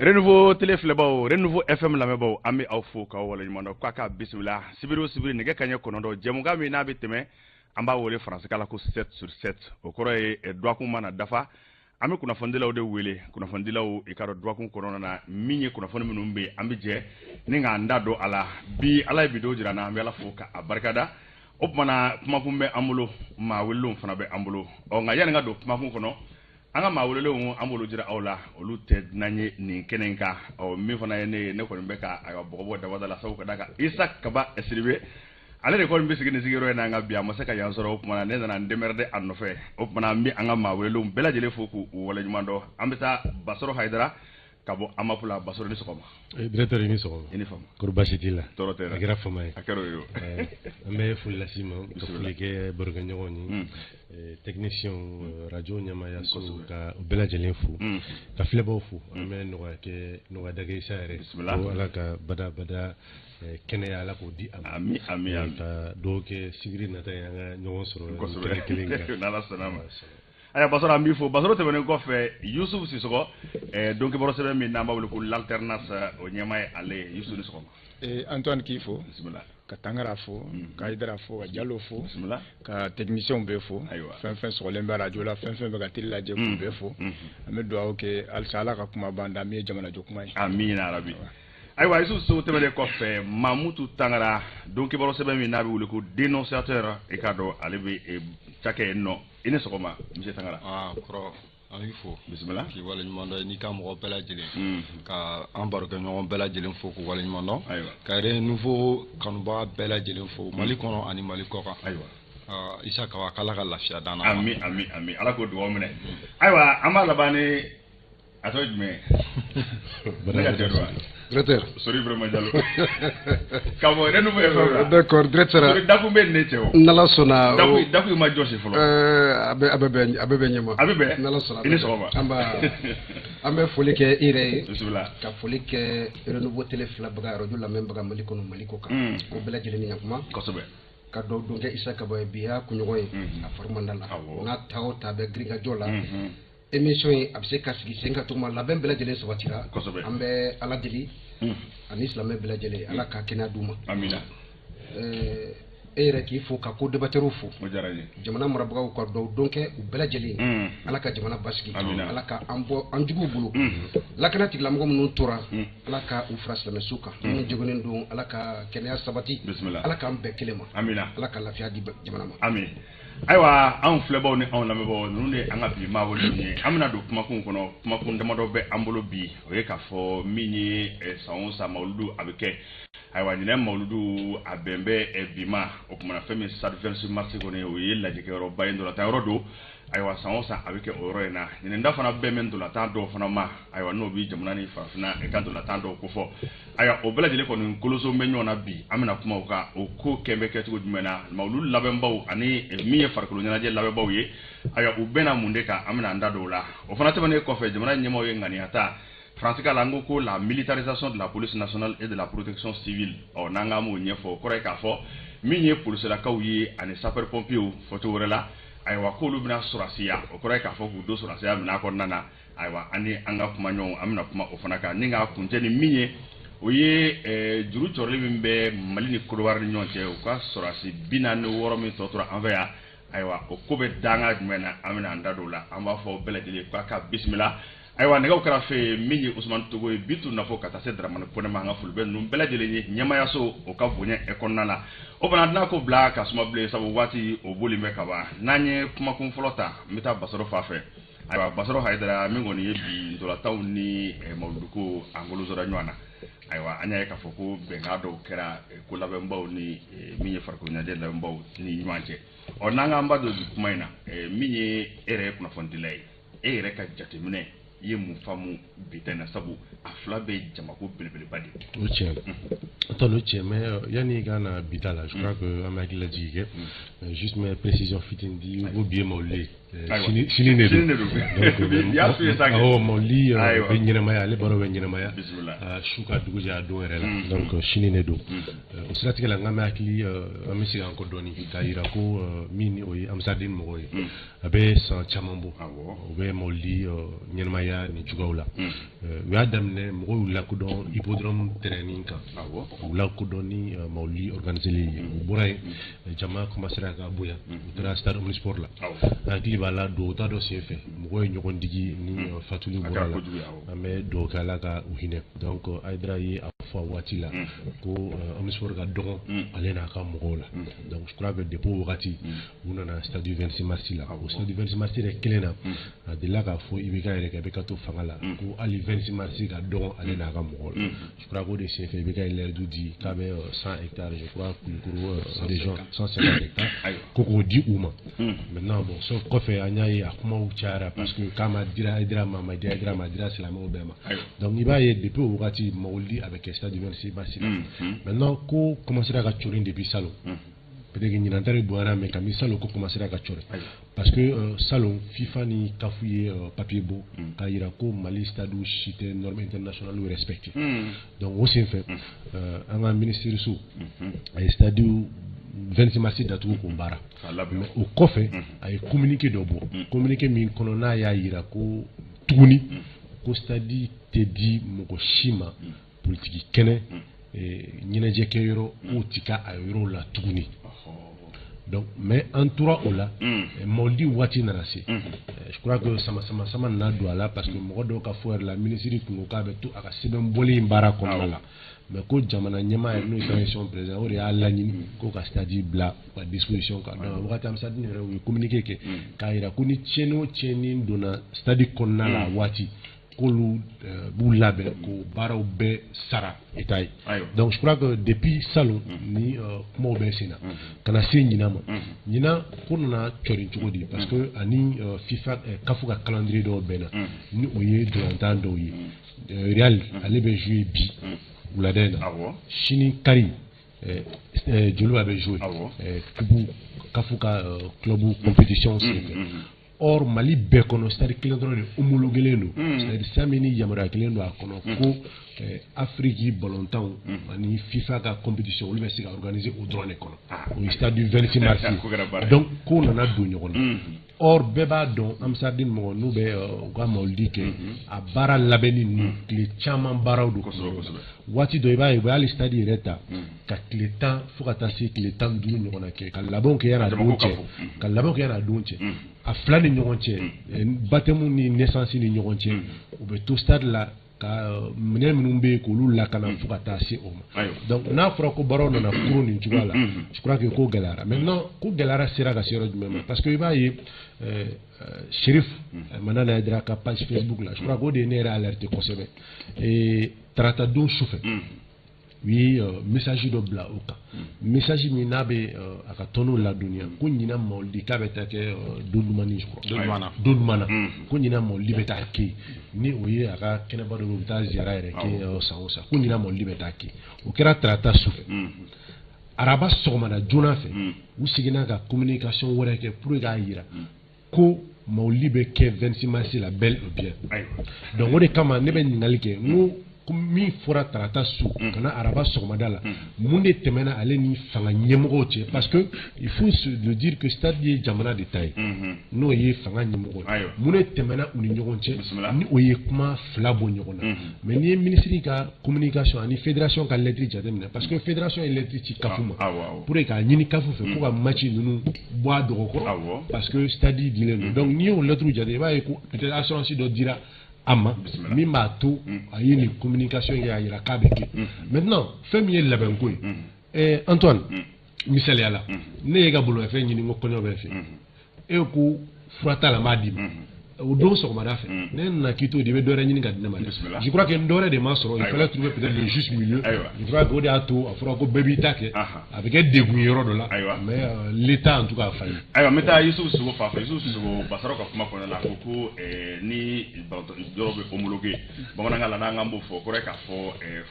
Renouveau télé filɛbaw, Renouveau FM lamɛnbaw, an bɛ aw fo k'aw waleɲuman dɔn k'a k'a bisimila sibiri o sibiri nɛgɛ kanɲɛ 9. Jɛmukan min n'a bɛ tɛmɛ, an b'a wele faransikan la ko 7 sur 7. O kɔrɔ ye dɔgɔkun mana dafa, an bɛ kunnafonidilaw de wele. Kunnafonidilaw, i ka dɔn, dɔgɔkun kɔnɔna na, min ye kunnafoni minnu bɛ yen, an bɛ jɛ ni k'an da don a la. Bi, Ala ye bi don jira an na, an bɛ Ala fo k'a barikada. O tuma na, kumakun bɛ an bolo, maa welelenw fana bɛ an bolo. Ɔ nka yanni ka don kumakun kɔnɔ, an ka maa welelenw, an b'olu jira aw la. Olu tɛ dunan ye nin kɛnɛ in kan. Ɔ min fana ye ne ye, ne kɔni bɛ ka a ka bɔgɔbɔ dabada la, sabu ka d'a kan Isa Kaba Sidibe, ale de kɔni bɛ sigi nin sigiyɔrɔ in na, nka bi a ma se ka yan sɔrɔ. O tuma na, ne nana n démerder a nɔfɛ. O tuma na, an bɛ an ka maa welelenw bɛɛ lajɛlen fo k'u waleɲuman dɔn. An bɛ taa Basɔrɔ Hayidara ka bɔ Amapu la. Basɔrɔ, ni sɔgɔma. Directeur, i ni sɔgɔma. I ni fama. Kɔri baasi t'i la? Tɔɔrɔ tɛ. A kɛra fama ye. A kɛra o ye o. An bɛ foli las'i ma, ka foli kɛ barokɛɲɔgɔnw ye, technicien, radio ɲɛmaayaso, ka u bɛɛ lajɛlen fo, ka filɛbaw fo. An bɛ nɔgɔya kɛ, nɔgɔya da kɛ Isa yɛrɛ. Bisimila. Ko Ala ka bada bada kɛnɛya, Ala k'o di a ma. Ami, ami, ami. Ka dugawu kɛ sibiri nata ye, an ka ɲɔgɔn sɔrɔ kɛnɛ kelen kan. N'Ala sɔnna ma. Ayiwa Basɔrɔ, an b'i fo. Basɔrɔ tɛmɛnen kɔfɛ, Yusufu Sisɔgɔ, don kibaru sɛbɛn min n'an b'a wele ko L'Alternance, o ɲɛmaa ye ale ye. Yusufu, ni sɔgɔma. Antoine, k'i fo. Bisimila. Ka Tangara fo, ka Hayidara fo, ka Jalo fo. Bisimila. Ka technicien bɛɛ fo. Ayiwa. Fɛn fɛn sɔgɔlen bɛ radio la, fɛn fɛn bɛ ka télé lajɛ, k'u bɛɛ fo. An bɛ dugawu kɛ halisa, Ala ka kuma ban da min ye jamanajɔ kuma ye. Amina rabi. Ayiwa Yusufu Sisɔgɔ tɛmɛnen kɔfɛ, Mamutu Tangara, don kibaru sɛbɛn min n'a bɛ wele ko Dénonciateur, i k'a dɔn ale bɛ cakɛ yen nɔ. I ni sɔgɔma, monsieur Tangara. Aa kɔrɔ, an b'i fo. Bisimila. K'i waleɲuman dɔn, n'i ka mɔgɔ bɛɛ lajɛlen, ka an barokɛɲɔgɔn bɛɛ lajɛlen fo k'u waleɲuman dɔn. Ayiwa. Ka Renouveau kanubaga bɛɛ lajɛlen fo Mali kɔnɔ ani Mali kɔ kan. Ayiwa. Isa Kaba, k'Ala ka lafiya d'an na. Ami, ami, ami, Ala k'o dugawu minɛ. Ayiwa, an b'a laban ni a tɔgɔ ye jumɛn ye? Ne ka cɛ don wa? Directeur. Sori Ibrahima Jalo. Ka bɔ Renouveau FM la. D'accord, directeur. Sori, dakun bɛ ne cɛ o. N'Ala sɔnna. Dakun, dakun ma jɔsi fɔlɔ. A bɛ bɛn, a bɛ bɛn ɲɛma. A bɛ bɛn. N'Ala sɔnna. I ni sɔgɔma. An b'a an bɛ foli kɛ i yɛrɛ ye. Bisimila. Ka foli kɛ Renouveau télé filɛbaga, radio lamɛnbaga, Mali kɔnɔ, Mali kɔ kan. Ko bɛɛ lajɛlen ni ɲakuma. Kosɛbɛ. Ka dɔw don kɛ Isa Kaba ye, bi y'a kunɲɔgɔn ye. A fari man d'a la. N'a ta o ta bɛ girin-ka-jɔ la. Émission in a bɛ se ka sigi sen kan cogo min, labɛn bɛɛ lajɛlen sabatira. Kosɛbɛ. An bɛ Ala deli ani silamɛ bɛɛ lajɛlen, Ala ka kɛnɛya d'u ma. Amina. E yɛrɛ k'i fo, ka ko débatteur fo. O diyara n ye. Jamana marabagaw, ka dɔw don kɛ u bɛɛ lajɛlen. Ala ka jamana basigi. Amina. Ala ka an bɔ an juguw bolo. Lakana tigilamɔgɔ minnu tora, Ala ka u fara silamɛsu kan. Minnu joginnen don, Ala ka kɛnɛya sabati. Bisimila. Ala k'an bɛn kelen ma. Amina. Ala ka lafiya di jamana ma. Ami. Ayiwa, anw filɛbaw ni anw lamɛnbaw, ninnu de ye an ka bi maa welelenw ye. An bɛna don kumakun kɔnɔ. Kumakun damadɔ bɛ an bolo bi, o ye k'a fɔ min ye san o san mawuludu a bɛ kɛ. Ayiwa, ɲinɛ mawuludu a bɛn bɛ bi ma. O tuma na, fɛn min stade 26 mars kɔni, o ye lajɛkɛyɔrɔba ye, ntolantan yɔrɔ don. Ayiwa, san o san a bɛ kɛ o yɔrɔ in na. Ɲinɛ da fana bɛn bɛ ntolantan dɔw fana ma. Ayiwa, n'o bɛ jamana ni farafinna ka ntolantan dɔw kofɔ. Ayiwa, o bɛɛ lajɛlen kɔni koloso bɛ ɲɔgɔn na bi. An bɛna kuma o kan, o ko kɛn bɛ kɛ cogo jumɛn na, mawuludu labɛnbaw ani min ye farikolo ɲɛnajɛ labɛnbaw ye. Ayiwa, u bɛnna mun de kan, an bɛna an da don o la. O fana tɛmɛnen kɔfɛ, jamana ɲɛmaaw ye ŋaniya ta. Faransikan la, an ko ko la militarisation de la police nationale et de la protection civile. Ɔ n'an k'an b'o ɲɛfɔ, o kɔrɔ ye k'a fɔ min ye polisilakaw ye ani sapeur pompiers, fɔcogo wɛrɛ la, ayiwa, k'olu bɛna sɔrɔsiya. O kɔrɔ ye k'a fɔ k'u don sɔrɔsiya minɛn kɔnɔna na. Ayiwa, an ni an ka kumaɲɔgɔnw, an bɛna kuma o fana kan. Ni k'a kuncɛ ni min ye, o ye juru cɔrɔli min bɛ Mali ni Côte d'Ivoire ni ɲɔgɔn cɛ, u ka sɔrɔsi 46 min tɔ tora an fɛ yan. Ayiwa, o ko bɛ danga jumɛn na, an bɛna an da don o la. An b'a fɔ bɛɛ lajɛlen k'a ka bisimila. Ayiwa, nɛgɛw kɛrɛfɛ, min ye Usumani Togo ye, Bitu Nafo, ka taa se Daramani Kɔnɛ ma, an ka foli bɛ ninnu bɛɛ lajɛlen ye ɲɛmaayaso o ka bonya kɔnɔna la. O fana n'a ko bila ka suma bilen, sabu waati o boli bɛ ka ban. N'an ye kumakun fɔlɔ ta, n bɛ taa Basɔrɔ fan fɛ. Ayiwa, Basɔrɔ Hayidara, min kɔni ye bi ntolantanw ni mawuluduko an kolosora ɲɔgɔn na. Ayiwa, an y'a ye k'a fɔ ko bɛnkan dɔw kɛra ko labɛnbaw ni min ye farikolo ɲɛnajɛ labɛnbaw ni ɲɔgɔn cɛ. Ɔ n'an k'an ba don bi kuma in na, min ye e yɛrɛ ye kunnafonidila ye, e yɛrɛ ka jateminɛ, i ye mun faamu bi ta in na, sabu a fila bɛ jamako belebeleba de ye? O tiɲɛ Antoine, o tiɲɛ, mais yanni i ka na bi ta la, je crois que an bɛ hakili lajigin kɛ, juste n bɛ précision fitinin di ko bi ye mawuludu ye. Sini de don. Awɔ, mawuli bɛ ɲɛnamaya, ale baro bɛ ɲɛnamaya su ka dugu jɛ a don yɛrɛ la. Donc sini de don. O siratigɛ la, n k'an bɛ hakili, an bɛ segin an kɔ dɔɔni k'a yira ko min ni o ye Ansardine mɔgɔw ye, a bɛ san caman bɔ u bɛ mawuli ɲɛnamaya nin cogoyaw la. U y'a daminɛ, mɔgɔw y'u lakodɔn hippodrome terrain kan, u lakodɔn ni mawuli organiseli ye. U bɔra yen, jama commencera ka bonya, u taara stade omnisport la. Hakili b'a la, duwawu ta dɔ senfɛ, mɔgɔw ye ɲɔgɔn digi ni fatuli bɔra la. An bɛ duwawu kɛ Ala ka u hinɛ. Donc Hayidara ye a fɔ a waati la ko omnisport ka dɔgɔn ale n'a ka mɔgɔw la. Donc je crois que depuis o wagati, u nana stade du 26 mars la. O stade du 26 mars yɛrɛ kelen na, a delila k'a fɔ IBK yɛrɛ kɛ, a bɛ ka to fanga la, ko hali 26 mars ka dɔgɔn ale n'a ka mɔgɔw la. Je crois k'o de senfɛ, IBK ye layidu di k'a bɛ 100 hectares, je crois, Kulukoro région, 150 hectares, ko k'o di u ma. Maintenant, bon, sauf kɔfɛ an y'a ye a kumaw cayara, parce que k'a ma dira Hayidara ma, a ma di Hayidara ma, a dira silamɛw bɛɛ ma. Donc i b'a ye, depuis o wagati, mawuli a bɛ kɛ stade du 26 mars la. Maintenant, ko commencera ka cori depuis salon. Peut-être que ɲinan ta de bonyana, mais kabini salon, ko commencera ka cori, parce que salon, FIFA ni CAF ye papier bɔ k'a yira ko Mali stade si tɛ norme internationale respecté. Donc o senfɛ, an ka ministère so a ye stade 26 mars datugu k'o baara. Mais o kɔfɛ, a ye communiqué dɔ bɔ, communiqué min kɔnɔ n'a y'a yira ko tuguni ko stade tɛ di mɔgɔ si ma, politiki kɛnɛ, ɲɛnajɛkɛyɔrɔ, k'o ti ka a yɔrɔw la tuguni. Donc mais an tora o la, mawulidi waati nana se. Je crois que sama sama sama nana don a la, parce que mɔgɔ dɔw ka fɔ yɛrɛ la, minisiri kun ko k'a bɛ to a ka sɛbɛn bɔlen in baara kɔnɔna la, mais ko jamana ɲɛmaa yɛrɛ, n'o ye transition président, o de y'a laɲini ko ka stade bila u ka disposition kan. Donc wagati Ansardine yɛrɛ, u ye communiqué kɛ k'a yira ko ni tiɲɛni o tiɲɛni donna stade kɔnɔna la waati, k'olu b'u labɛn k'o baaraw bɛɛ sara État ye. Donc je crois que depuis salon ni kumaw bɛ sen na ka na se ɲinan ma. Ɲinan ko nana cɔri cogo di? Parce que ani FIFA, CAF ka calendrier dɔw bɛnna ni o ye dolantan dɔw ye. Real ale bɛ jouer bi wulada in na, sini kari Joliba bɛ jouer coupe CAF ka club compétition senfɛ. Or Mali bɛɛ kɔnɔ, stade kelen dɔrɔn de homologué don, c'est à dire stade min ni yamaruya kelen don a kɔnɔ ko Afrique balontanw ani FIFA ka compétition, olu bɛ se ka organiser o dɔrɔn de kɔnɔ, o ye stade du 26 mars. Donc ko nana don ɲɔgɔn na. Or bɛɛ b'a dɔn, Ansardine mɔgɔ n'u bɛ u ka mawulidi kɛ, a baara labɛnni ninnu, tile caman baaraw don. Waati dɔ, i b'a ye u bɛ hali stade yɛrɛ ta ka tile 10 fo ka taa se tile 15 ɲɔgɔnna kɛ ka labɛnw kɛ yan'a don cɛ, ka labɛnw kɛ yan'a don cɛ. A fila ni ɲɔgɔn cɛ, baptême ni naissance ni ɲɔgɔn cɛ, u bɛ to stade la ka minɛn minnu bɛ yen k'olu lakana fo ka taa se o ma. Donc n'a fɔra ko baaraw nana kuru nin cogoya la, je crois que ko gɛlɛyara. Maintenant, ko gɛlɛyara sera ka se yɔrɔ jumɛn ma? Parce que i b'a ye, Chérif Madani Hayidara ka page Facebook la, je crois k'o de ye ne yɛrɛ alerté kosɛbɛ. Tarata don sufɛ, u ye message dɔ bila o kan, message min n'a bɛ a ka tɔnw ladɔnniya ko ɲinan mawulidi k'a bɛ taa kɛ don dumani, je crois don duman na, ko ɲinan mawulidi bɛ taa kɛ ni o ye a ka kɛnɛba dɔ bɛ, u bɛ taa ziyara yɛrɛ kɛ san o san, ko ɲinan mawulidi bɛ taa kɛ. O kɛra tarata sufɛ. Araba sɔgɔmada joona fɛ, u seginna ka communication wɛrɛ kɛ pour k'a yira ko mawulidi bɛ kɛ 26 mars la bel et bien. Donc o de kama ne bɛ ɲininkali kɛ, n ko min fɔra tarata su ka na araba sɔgɔmada la, mun de tɛmɛna ale ni fanga ɲɛmɔgɔw cɛ? Parce que il faut se le dire que stade ye jamana de ta ye, n'o ye fanga ɲɛmɔgɔ ye. Mun de tɛmɛna u ni ɲɔgɔn cɛ ni o ye kuma fila bɔ ɲɔgɔn na? Mais n'i ye ministre ka communication ani fédération ka lettre jateminɛ, parce que fédération ye lettre ci CAF ma pour que k'a ɲini CAF fɛ ko ka match ninnu bɔ a dɔgɔkɔrɔ, parce que stade dilen don. Donc n'i y'o lettre jate, i b'a ye ko peut-être assurance dɔ dira a ma min b'a to a ye nin communication kɛ a yira k'a bɛ kɛ. Maintenant, fɛn min ye labɛnko ye, Antoine, misaliya la, ne y'e ka bolimafɛn ɲini ko kɔɲɔ bɛ fɛ, e ko fura t'a la, n b'a d'i ma o don sɔgɔmada fɛ. Ne nana k'i to di, i bɛ dɔ wɛrɛ ɲini ka di ne ma dɛ. Je crois que n dɔ wɛrɛ de ma sɔrɔ, il fallait trouver peut-être le juste milieu. Je crois que o de y'a to a fɔra ko bɛɛ b'i ta kɛ, a bɛ kɛ degun ye yɔrɔ dɔ la, mais l'État en tout cas a failli. Ayiwa, n bɛ taa Yusufu Sogo fan fɛ. Yusufu Sogo, Basaro ka kuma kɔnɔna la, a ko ko ni yɔrɔ bɛ homologué, bamanankan la n'an k'an b'o fɔ, o kɔrɔ ye k'a fɔ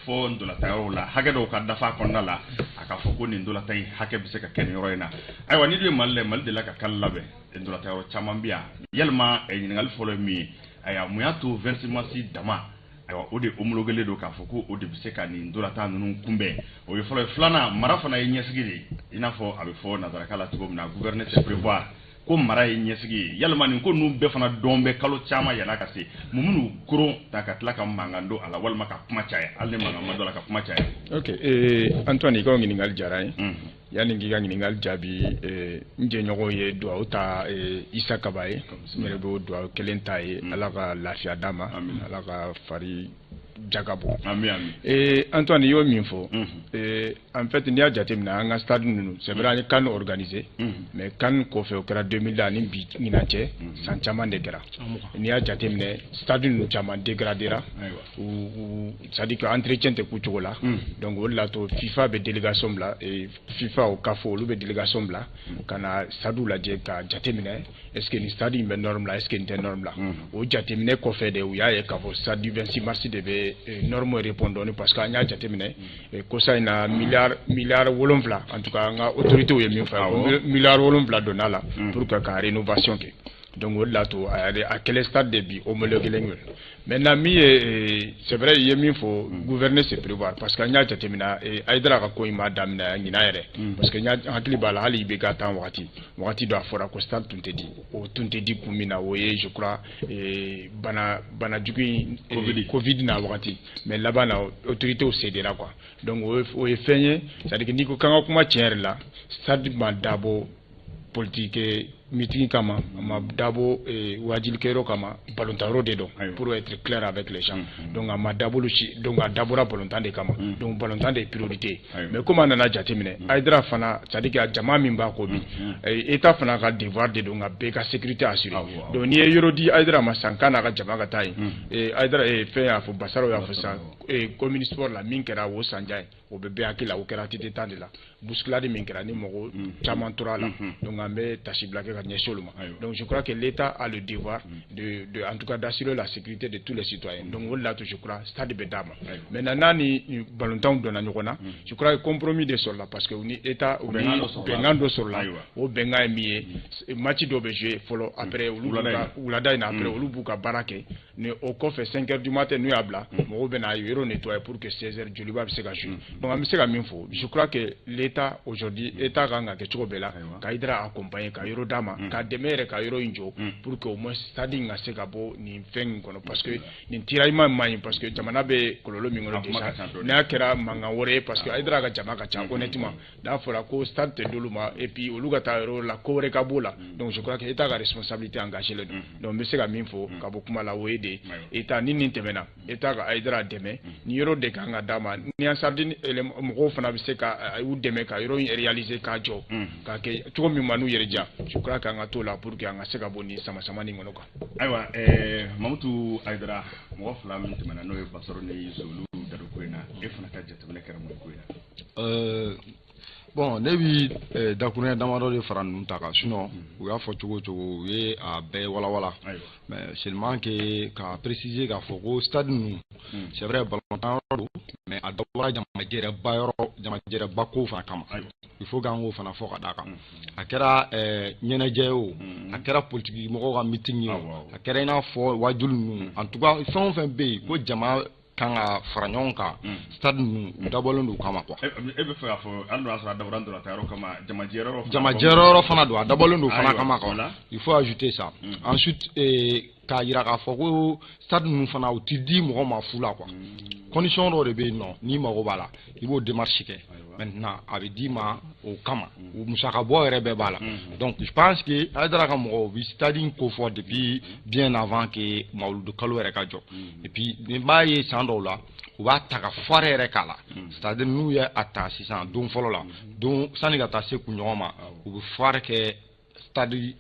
fɔ ntolantan yɔrɔw la, hakɛ dɔw ka dafa a kɔnɔna la, a k'a fɔ ko nin ndolatan in hakɛ bɛ se ka kɛ nin yɔrɔ in na. Ayiwa, ni dun ye Mali lajɛ, Mali delila ka CAN labɛn, ndolatan yɔrɔ caman bɛ yan. Yalima ɲininkali fɔlɔ ye min ye, ayiwa, mun y'a to 26 mars dama, ayiwa, o de homologué don k'a fɔ ko o de bɛ se ka nin ndolatan ninnu kunbɛn? O ye fɔlɔ ye. Filanan, mara fana ye ɲɛsigi de ye, i n'a fɔ a bɛ fɔ nanzarakan la cogo min na, gouverner c'est prévoir, ko mara ye ɲɛsigi ye. Yalima nin ko ninnu bɛɛ fana dɔn bɛ kalo caman yann'a ka se, mun minnu koron ta ka tila ka mankan don a la, walima ka kuma caya, hali ni mankan ma don a la, ka kuma caya? Ok, Antoine, i ka o ɲininkali diyara n ye. Yanni k'i ka ɲininkali jaabi, n jɛɲɔgɔnw ye duwawu ta Isa Kaba ye, n yɛrɛ b'o duwawu kelen ta ye, Ala ka lafiya d'a ma, Ala ka fari jaga bɔ. Ami, ami. Antoine, i y'o min fɔ, en fait, n'i y'a jateminɛ, an ka stade ninnu, c'est vrai, an ye CAN organisé, mais CAN kɔfɛ, o kɛra 2000 ani bi ɲinan cɛ, san caman de kɛra. N'i y'a jateminɛ, stade ninnu caman dégradera, u c'est à dire que entretien tɛ k'u cogo la. Donc o de la to FIFA bɛ délégation bila, FIFA o CAF, olu bɛ délégation bila ka na stade lajɛ ka jateminɛ, est ce que nin stade in bɛ norme la, est ce que nin tɛ norme la. O jateminɛ kɔfɛ de, u y'a ye k'a fɔ stade du 26 mars de bɛ norme répond dɔɔni, parce que an y'a jateminɛ kosa in na, miliyari 7, en tout cas an ka autorités ye min fɔ, ko miliyari 7 donna la pour que ka rénovation kɛ. Donc o de la to a kɛlen stade de bi homologué len. Maintenant, min ye, c'est vrai, i ye min fɔ, gouverner c'est prévoir, parce que an y'a jateminɛ, Hayidara ka ko in m'a daminɛ ɲinan yɛrɛ, parce que n hakili b'a la, hali IBK tan wagati dɔ, a fɔra ko stade tun tɛ di. O tun tɛ di kun min na, o ye, je crois, bana jugu in, Covid na wagati. Mais laban na, autorités cédera quoi. Donc o ye fɛn ye, c'est à dire que n'i ko k'an ka kuma tiɲɛ yɛrɛ la, stade ma dabɔ politique meeting kama, a ma dabɔ wajilikɛyɔrɔ kama, balontan de don, pour être clair avec les gens. Donc a ma dabɔ si, donc a dabɔra balontan de kama, donc balontan de ye priorité. Mais comme an nana jateminɛ, Hayidara fana, c'est à dire que jama min b'a kɔ bi, État fana ka devoir de don ka bɛɛ ka sécurité assurer. Donc n'i ye yɔrɔ di Hayidara ma sisan k'a n'a ka jama ka taa yen, Hayidara fɛn y'a fɔ, Basaraw y'a fɔ sisan, commune sport la min kɛra o sanjan ye, o bɛ bɛɛ hakili la, o kɛra ATT temps de la, bousculade min kɛra ni mɔgɔ caman tora la. Donc an bɛ tasibila kɛ ka ɲɛsin olu ma. Donc je crois que l'État a le devoir de en tout cas d'assurer la sécurité de tous les citoyens. Donc o de la to, je crois, stade bɛ d'a ma. Maintenant, n'a ni balontanw donna ɲɔgɔn na, je crois que compromis de sɔrɔla, parce que u ni État, u ni bɛnkan dɔ sɔrɔla. O bɛnkan ye min ye, match dɔ bɛ jouer fɔlɔ, après olu b'u ka wulada in na, après olu b'u ka baara kɛ ni o kɔfɛ, 5 heures du matin, n'u y'a bila, mɔgɔw bɛ na yɔrɔ nettoyer pour que 16 heures Joliba bɛ se ka jouer. Donc an bɛ se ka min fɔ, je crois que l'État aujourd'hui, État kan ka kɛ cogo bɛɛ la ka Hayidara accompagner, ka yɔrɔ d'a ma, ka dɛmɛ yɛrɛ, ka yɔrɔ in jɔ, pour que au moins stade in ka se ka bɔ nin fɛn in kɔnɔ, parce que nin tiraillement man ɲi, parce que jamana bɛ kɔlɔlɔ min kɔnɔ déjà, n'a kɛra mankan wɛrɛ ye, parce que Hayidara ka jama ka ca honnêtement, n'a fɔra ko stade tɛ d'olu ma, et puis olu ka taa yɔrɔ la, ko wɛrɛ ka b'o la. Donc je crois que État ka responsabilité engagé len don. Donc n bɛ se ka min fɔ ka bɔ kuma la, o ye de État ni nin tɛmɛna, État ka Hayidara dɛmɛ ni yɔrɔ de kan ka d'a ma, ni Ansardi mɔgɔw fana bɛ se ka u dɛmɛ ka yɔrɔ in réaliser k'a jɔ k'a kɛ cogo min ma n'u yɛrɛ diya, je crois qu'an ka t'o la pour que an ka se ka bɔ nin sama-sama nin kɔnɔ quoi. Ayiwa, Mamutu Hayidara, mɔgɔ fila min tɛmɛna, n'o ye Basɔrɔ ni Yusu, olu da don ko in na, e fana ka jateminɛ kɛra mun ko in na? Bon, ne bi dakuruɲɛ damadɔ de fara ninnu ta kan, sinon u y'a fɔ cogo o cogo, u ye a bɛɛ walawala, mais seulement que ka préciser k'a fɔ ko stade ninnu, c'est vrai, balontan yɔrɔ don, mais a dabɔra jamajɛrɛba yɔrɔ, jamajɛrɛba ko fana kama. Il faut k'an k'o fana fɔ ka d'a kan. A kɛra ɲɛnajɛ ye o, a kɛra politiki mɔgɔw ka meeting ye o, a kɛra i n'a fɔ wajulu ninnu, en tout cas fɛn o fɛn bɛ yen ko jama kan ka fara ɲɔgɔn kan, stade ninnu, u dabɔlen don o kama quoi. E bɛ fɛ k'a fɔ hali n'o y'a sɔrɔ a dabɔra ntolantan yɔrɔ kama, jamajɛyɔrɔ jamajɛyɔrɔ yɔrɔ fana don, a dabɔlen don fana kama quoi. Il faut ajouter ça. Ensuite, k'a yira k'a fɔ ko stade ninnu fana, u ti di mɔgɔ ma fu la quoi. Condition dɔw de bɛ yen nɔ, n'i mago b'a la, i b'o démarche kɛ. Maintenant, a bɛ d'i ma o kama, o musaka bɔ yɛrɛ bɛɛ b'a la. Donc je pense que Hayidara ka mɔgɔw bi stade in ko fɔ depuis bien avant que mawuludu kalo yɛrɛ ka jɔ. Et puis nin b'a ye, san dɔw la, u b'a ta ka foire yɛrɛ k'a la, c'est à dire n'u ye a ta sisan don fɔlɔ la, don sanni ka taa se kunɲɔgɔn ma, u bɛ foire kɛ stade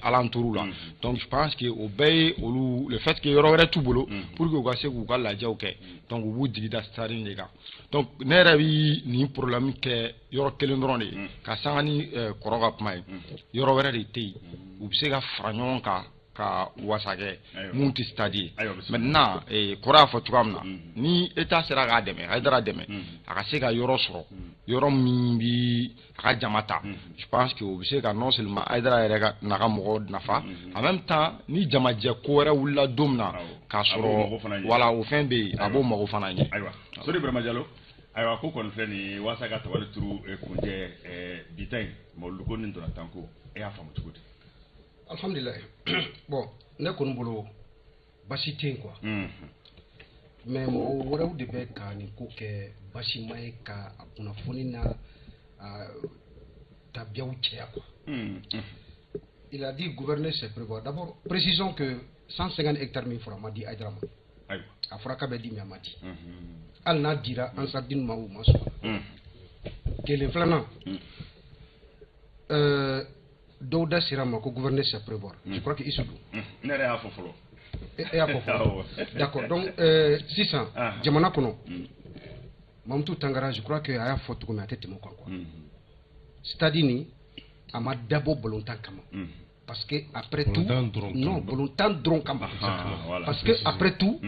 alentour la. Donc je pense que o bɛɛ ye olu, le fait que yɔrɔ wɛrɛ t'u bolo pour que u ka se k'u ka lajɛw kɛ, donc u b'u jigi da stade in de kan. Donc ne yɛrɛ bi nin problème kɛ yɔrɔ kelen dɔrɔn de ye, ka sanga ni kɔrɔ ka kuma ye, yɔrɔ wɛrɛ de tɛ yen u bɛ se ka fara ɲɔgɔn kan. ka wasa kɛ mun tɛ stade ye. Maintenant kɔrɔ y'a fɔ cogoya min na, ni État sera k'a dɛmɛ, Hayidara dɛmɛ, a ka se ka yɔrɔ sɔrɔ, yɔrɔ min bi a ka jama ta, je pense que o bɛ se ka non seulement Hayidara yɛrɛ ka n'a ka mɔgɔw nafa, en même temps ni jamajɛ ko wɛrɛ wulila don min na k'a sɔrɔ voilà o fɛn bɛ yen, a b'o mago fana ɲɛ. Ayiwa, Sori Burama Jalo, ayiwa ko kɔni filɛ nin ye walasa ka tabali turu kunjɛ bi ta in mawuludu ni ntolantan ko, e y'a faamu cogo di? Alhamdulilayi, bon, ne kɔni bolo basi tɛ yen quoi, mais mɔgɔ wɛrɛw de bɛ ka nin ko kɛ basima ye ka a kunnafoni na tabiyaw cɛya quoi. Il a dit gouverner, c'est prévoir. D'abord, précisons que 150 hectares min fɔra, a ma di Hayidara ma. A fɔra k'a bɛ di, mais a ma di. Hali n'a dira Ansardine ma, u ma sɔn. Kelen filanan, dɔw da sera ma ko gouverner, c'est prévoir. Je crois que Issou don. Ne yɛrɛ y'a fɔ fɔlɔ. E y'a fɔ fɔlɔ, d'accord. Donc sisan jamana kɔnɔ, Mamutu Tangara, je crois que a y'a fɔ cogo min, a tɛ tɛmɛ o kan quoi. Stade nin, a ma dabɔ balontan kama, parce que après tout, non, balontan dɔrɔn kama, parce que après tout,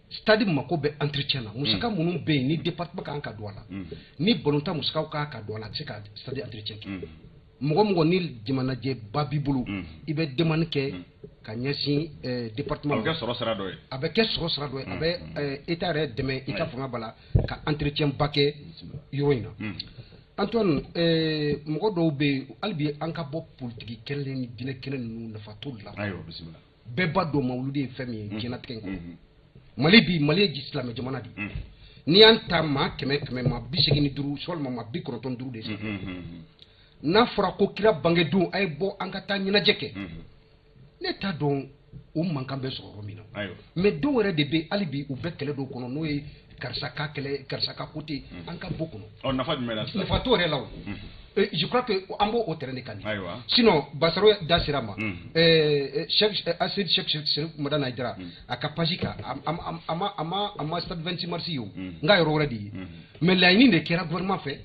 stade mako bɛ entretien na. Musaka minnu bɛ yen ni département kan ka don a la, ni balontan musakaw kan ka don a la, a tɛ se ka stade entretien kɛ. Mɔgɔ mɔgɔ ni jamanajɛba b'i bolo, i bɛ demande kɛ ka ɲɛsin département ma. A bɛ kɛ sɔrɔ sira dɔ ye. A bɛ kɛ sɔrɔ sira dɔ ye, a bɛ État yɛrɛ dɛmɛ, État fanga b'a la ka entretien ba kɛ yɔrɔ in na. Antoine, mɔgɔ dɔw bɛ yen, hali bi an ka bɔ politiki kɛlɛ ni diinɛ kɛlɛ ninnu, nafa t'olu la. Ayiwa, bisimila. Bɛɛ b'a dɔn mawuludi ye fɛn min ye diɲɛlatigɛ in kɔnɔ. Mali bi, Mali ye silamɛ jamana de ye. N'i y'an ta maa 100 100, maa 85 walima maa 95 de ye silamɛ. N'a fɔra ko kira bangedon, a ye bɔ an ka taa ɲɛnajɛ kɛ, ne t'a dɔn o mankan bɛ sɔrɔ yɔrɔ min na. Mais dɔw yɛrɛ de bɛ hali bi, u bɛ kɛlɛ dɔw kɔnɔ, n'o ye karisa ka kɛlɛ, karisa ka côté, an ka bɔ kɔnɔ. Ɔ, nafa jumɛn la sisan? Nafa t'o yɛrɛ la o. Je crois que an b'o o terrain de kan. Ayiwa. Sinon Basaro da sera ma, Cheikh Asid Cheikh Chérif Madani Hayidara, a ka page kan, a ma stade 26 mars ye o, n ka yɔrɔ wɛrɛ de ye. Mais laɲini de kɛra gouvernement fɛ,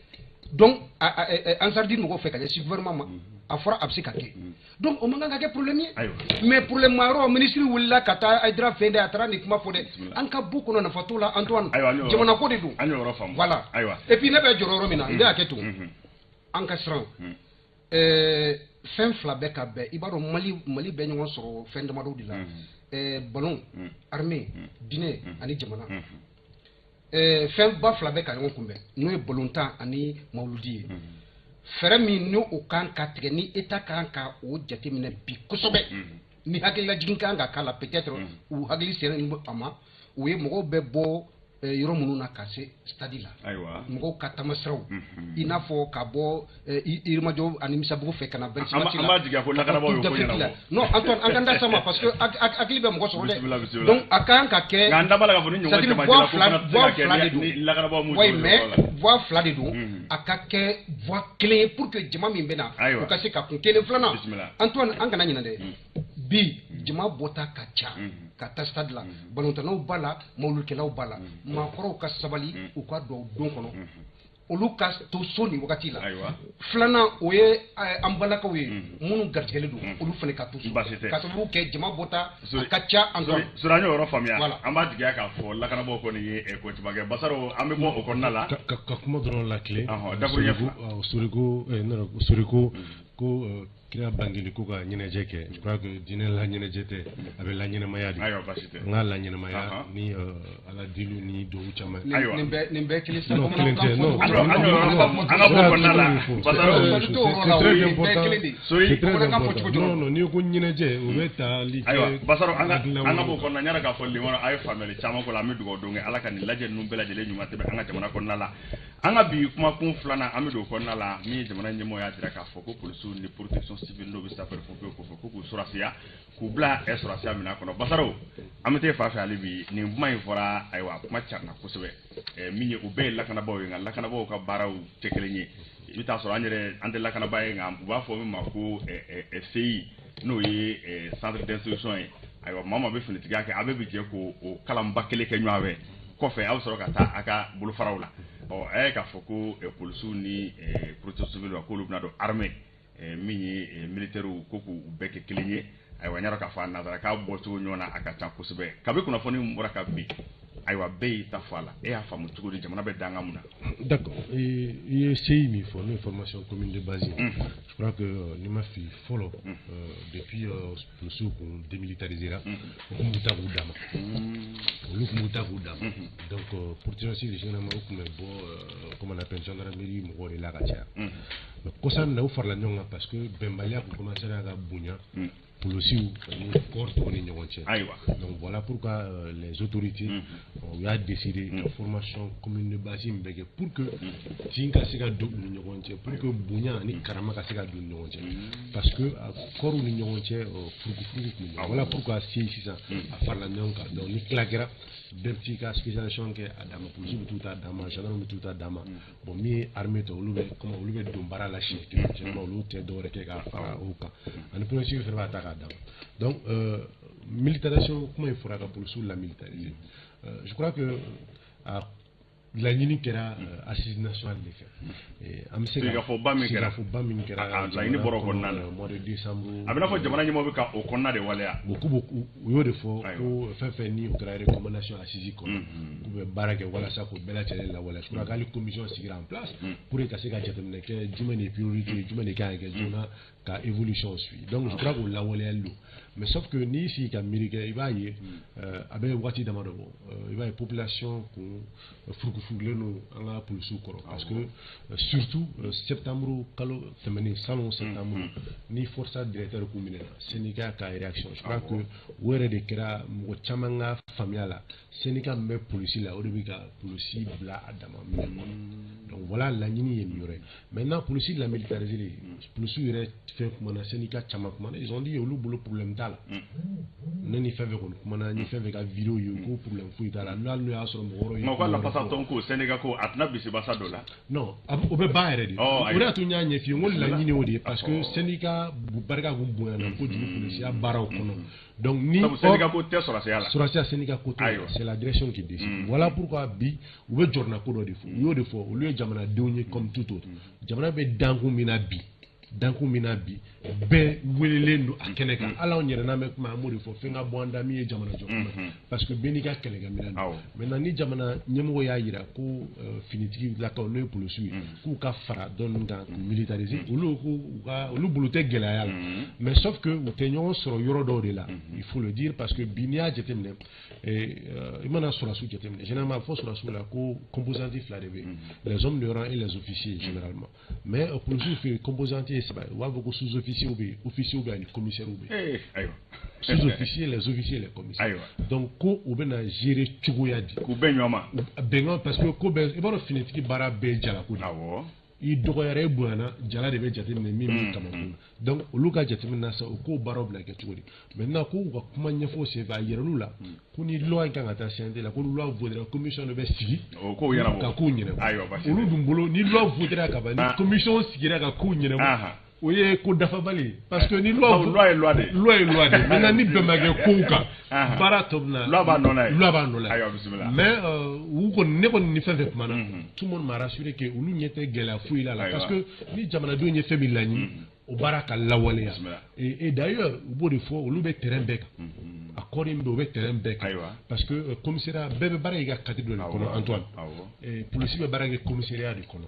donc Ansardine mɔgɔw fɛ ka ɲɛsin gouvernement ma, a fɔra a bɛ se ka kɛ, donc o man kan ka kɛ problème ye. Mais problème ma yɔrɔ, ministre wulila ka taa Hayidara fɛ dɛ, a taara nin kuma fɔ dɛ, an ka bɔ kɔnɔ, nafa t'o la Antoine, jamana ko de don. An y'o yɔrɔ faamu. Voilà. Ayiwa. Et puis ne bɛ jɔrɔ yɔrɔ min na, n bɛ hakɛ to, an ka siran fɛn fila bɛ ka bɛn. I b'a dɔn Mali bɛ ɲɔgɔn sɔrɔ fɛn damadɔ de la: ballon, armée, diinɛ ani jamana. Fɛn ba fila bɛ ka ɲɔgɔn kunbɛn, n'o ye balontan ani mawuludi ye. Fɛɛrɛ min n'o o kan ka tigɛ, ni État kan ka o jateminɛ bi kosɛbɛ, ni hakililajigin kan ka k'a la, peut-être u hakili sera a ma, o ye mɔgɔw bɛ bɔ yɔrɔ minnu na ka se stade la, mɔgɔw ka taamasiraw, i n'a fɔ ka bɔ Yirimajɔ ani Misabugu fɛ ka na 26 mars la. An b'a jigiya ko lakanabaaw y'o ko ɲɛnabɔ. Non Antoine, an k'an da sa ma, parce que hakili bɛ mɔgɔ sɔrɔ dɛ. Donc a kan ka kɛ. Nka an da b'a la k'a fɔ ni ɲɔgɔn jamajɛla ko fana tɛ se ka kɛ ni lakanabaaw m'u jɔ. Mais voie fila de don, a ka kɛ voie kelen ye pour que jama min bɛ na, o ka se ka kun kelen. Filanan, Antoine, an kana ɲinɛ dɛ, bi jama bɔta ka ca ka taa stade la, balontannaw b'a la, mawulukɛlaw b'a la, maakɔrɔw ka sabali, u ka don don kɔnɔ, olu ka to so nin wagati la. Filanan, o ye an balakaw ye minnu garijɛgɛlen don, olu fana ka to so ka sababu kɛ jama bɔta a ka ca Antoine. Sori, an y'o yɔrɔ faamuya. An b'a jigiya k'a fɔ lakanabaaw kɔni ye ko caman kɛ. Basaro, an bɛ bɔ o kɔnɔna la. Ka kuma dɔrɔn la tile. Dakuruɲɛ fila. Soriko, Soriko ko kira bangeli ko ka ɲɛnajɛ kɛ, je crois que diinɛ la ɲɛnajɛ tɛ, a bɛ la ɲɛnamaya de. Ayiwa, basi tɛ. N k'a la ɲɛnamaya ni ala deliw ni duwawu caman. Ayiwa. Nin bɛɛ kelen sa. Non, kelen tɛ, non. An y'o yɔrɔ faamu, an ka bɔ kɔnɔna la. Basaro, c'est très important. Sori, c'est très important. Non, non, n'i ko ɲɛnajɛ, o bɛ taali kɛ. Ayiwa Basaro, an ka bɔ kɔnɔna na, k'a fɔ limana a ye faamuyali caman ko la. An bɛ dugawu don kɛ Ala ka nin lajɛ ninnu bɛɛ lajɛlen ɲuman tɛmɛ an ka jamana kɔnɔna la. An ka bi kumakun filanan, an bɛ don o kɔnɔna la, min ye jamana ɲɛmɔgɔ y'a jira k'a fɔ ko polisiw ni protection civile, n'o bɛ sapeur pompier kɔfɛ, ko k'u sɔrɔsiya, k'u bila sɔrɔsiya minɛn kɔnɔ. Basaro, an bɛ t'e fan fɛ hali bi. Nin kuma in fɔra, ayiwa, kuma carila kosɛbɛ. Min ye, u bɛɛ ye lakanabaaw ye, nka lakanabaaw ka baaraw tɛ kelen ye. I bɛ taa sɔrɔ an yɛrɛ, an tɛ lakanabaa ye, nka u b'a fɔ min ma ko CI, n'o ye centre d'instruction ye. Ayiwa, maa o maa bɛ finitigiya kɛ, a bɛɛ bɛ jɛ k'o o kalanba kelen kɛ ɲɔgɔn fɛ, kɔfɛ aw bɛ sɔrɔ ka taa a ka bolofaraw la. Ɔ, a ye k'a fɔ ko polisiw ni protection civile, k'olu bɛna don armée, min ye militaires, ko k'u bɛɛ kɛ kelen ye. Ayiwa n y'a dɔn k'a fɔ a nanzara k'a bɔcogo ɲɔgɔn na a ka ca kosɛbɛ. Kabi kunnafoni min bɔra ka bin, ayiwa bɛɛ y'i ta fɔ a la, e y'a faamu cogo di, jamana bɛ danga mun na? D'accord, i ye CI min fɔ, n'o ye formation commune de base ye, je crois que n'i ma fili fɔlɔ, depuis polisiw kun démilitarisé ra, u kun b'u ta k'u d'a ma, olu kun b'u ta k'u d'a ma. Donc protection civile généralement u kun bɛ bɔ, comment on appelle, gendarmerie mɔgɔw de la ka caya. Mais kɔsa in na u farala ɲɔgɔn kan parce que bɛnbaliya kun commencé ka bonya policiers ani corps tɔw ni ɲɔgɔn cɛ. Ayiwa. Donc voilà pourquoi les autorités u y'a décidé ka formation commune de base in bɛ kɛ pour que tin ka se ka don u ni ɲɔgɔn cɛ, pour que bonya ani karama ka se ka don u ni ɲɔgɔn cɛ, parce que corps ni ɲɔgɔn cɛ furukufuruku tun bɛ. Voilà pourquoi CI sisan a farala ɲɔgɔn kan. Donc ni tila kɛra, bɛɛ bɛ t'i ka spécialisation kɛ a dan ma, polisiw bɛ t'u ta dan ma, gendarme bɛ t'u ta dan ma. Bon, min ye armée tɔ, olu bɛ comme olu bɛ don baara la siɲɛ kelen, généralement olu tɛ dɔwɛrɛ kɛ ka fara o kan, ani polisiw fana b'a ta k'a d'a ma. Donc militarisation kuma in fɔra ka polisiw la militariser, je crois que a laɲini kɛra assise nationale de fɛ. An bɛ se ka sigikafɔba min kɛra, sigikafɔba min kɛra, laɲini bɔra o kɔnɔna na mois de décembre. A bɛ n'a fɔ jamana ɲɛmɔgɔ bɛ ka o kɔnɔna de waleya. O k'u u y'o de fɔ ko fɛn fɛn ni o kɛra recommandation assise kɔnɔ, k'u bɛ baara kɛ walasa k'o bɛɛ lajɛlen lawaleya. Je crois qu'hali commission sigira en place pour que ka se ka jateminɛ kɛ jumɛn de ye priorité ye, jumɛn de kan ka kɛ joona, ka évolution suit. Donc je crois k'o lawaleyali don. Mais sauf que n'i sigi ka miiri kɛ, i b'a ye a bɛ waati damadɔ bɔ, i b'a ye population kun furukufurukulen don an ka polisiw kɔrɔ, parce que surtout septembre kalo tɛmɛnen, salon septembre, ni força directeur k'u minɛ, syndicat ka réaction, je crois que o yɛrɛ de kɛra mɔgɔ caman ka faamuya la, syndicat min bɛ polisi la, o de bɛ ka polisi bila a dama minɛn kɔnɔ. Donc voilà laɲini ye nin yɔrɔ ye. Maintenant polisi la militariser, polisiw yɛrɛ fɛn kumana, syndicat caman kumana, ils ont dit olu bolo problème t'a la. Ne ni fɛn fɛn kɔni kumana, ni fɛn fɛn ka vidéo ye, ko problème foyi t'a la, n'hali n'o y'a sɔrɔ mɔgɔ wɛrɛw ye. Nka u ka lafasatɔn ko syndicat ko a tɛna bisibasa don la. Non, o bɛ ban yɛrɛ de. O de y'a to n y'a ɲɛf'i ye, n ko laɲini o de ye, parce que syndicat barika kun bonyana kojugu polisiya baaraw kɔnɔ. Donc ni sabu syndicat ko tɛ sɔrɔsiya la. Sɔrɔsiya syndicat ko tɛ, c'est la direction qui décide. Voilà pourquoi bi u bɛ jɔrɔna ko dɔ de fɔ, u y'o de fɔ, olu ye jamanadenw ye comme tout autre. Jamana bɛ dankun min na bi, dankun min na bi, bɛɛ welelen don a kɛnɛ kan. Hali anw yɛrɛ n'an bɛ kuma, an b'o de fɔ, fɛn ka bɔ an da min ye jamana jɔ kuma, parce que bɛɛ n'i ka kɛlɛkɛminɛn don. Maintenant ni jamana ɲɛmɔgɔ y'a jira ko finitigilakaw n'o ye polisiw ye, k'u ka fara dɔ ninnu kan k'u militariser, olu ko u ka olu bolo tɛ gɛlɛya la. Mais sauf que u tɛ ɲɔgɔn sɔrɔ yɔrɔ dɔw de la, il faut le dire, parce que bi n'i y'a jateminɛ, i mana sɔrɔsiw jateminɛ, généralement a bɛ fɔ sɔrɔsiw la ko composante fila de bɛ yen, les hommes de rang et les officiers généralement. Mais polisiw fɛ yen, composante ye saba ye, u b'a fɔ ko sous-officiers bɛ yen, officiers bɛ yen ani commissaires bɛ yen. Ayiwa. Sous-officiers, les officiers, les commissaires. Ayiwa. Donc ko u bɛna gérer cogoya di? K'u bɛn ɲɔgɔn ma. Bɛnkan, parce que ko bɛɛ, i b'a dɔn finitigi baara bɛɛ ye jalako de ye. Awɔ. I dɔgɔyara i bonyana, jala de bɛ jateminɛ min b'i kamakun. Donc olu ka jateminɛ na sa, o k'o baaraw bɛna kɛ cogo di? Maintenant ko u ka kuma ɲɛfɔ senfɛ, a yiral'u la ko ni loi in kan ka taa CNT la, ko ni loi votera, commission dɔ bɛ sigi o kow ɲɛnabɔ, ka kow ɲɛnabɔ. Ayiwa, basi. Olu dun bolo ni loi votera ka ban, ni commission sigira ka kow ɲɛnabɔ, o ye ko dafabali ye, parce que ni loi loi ye loi de ye. Loi ye loi de ye. Maintenant ni bɛn ma kɛ kow kan, baara tɔ bɛ na. Loi b'a nɔ la ye. Loi b'a nɔ la ye. Ayiwa, bisimila. Mais u kɔni, ne kɔni ni fɛn fɛn kumana, tout le monde m'a rassuré que olu ɲɛ tɛ gɛlɛya foyi la, parce que ni jamanadenw ye fɛn min laɲini, o baara ka lawaleya. Et d'ailleurs u b'o de fɔ, olu bɛ terrain bɛɛ kan. A kɔri min bɛ, o bɛ terrain bɛɛ kan. Parce que commissariat bɛɛ bɛ baara kɛ i ka cadre dɔ de kɔnɔ, Antoine. Polisi bɛ baara kɛ commissariat de kɔnɔ,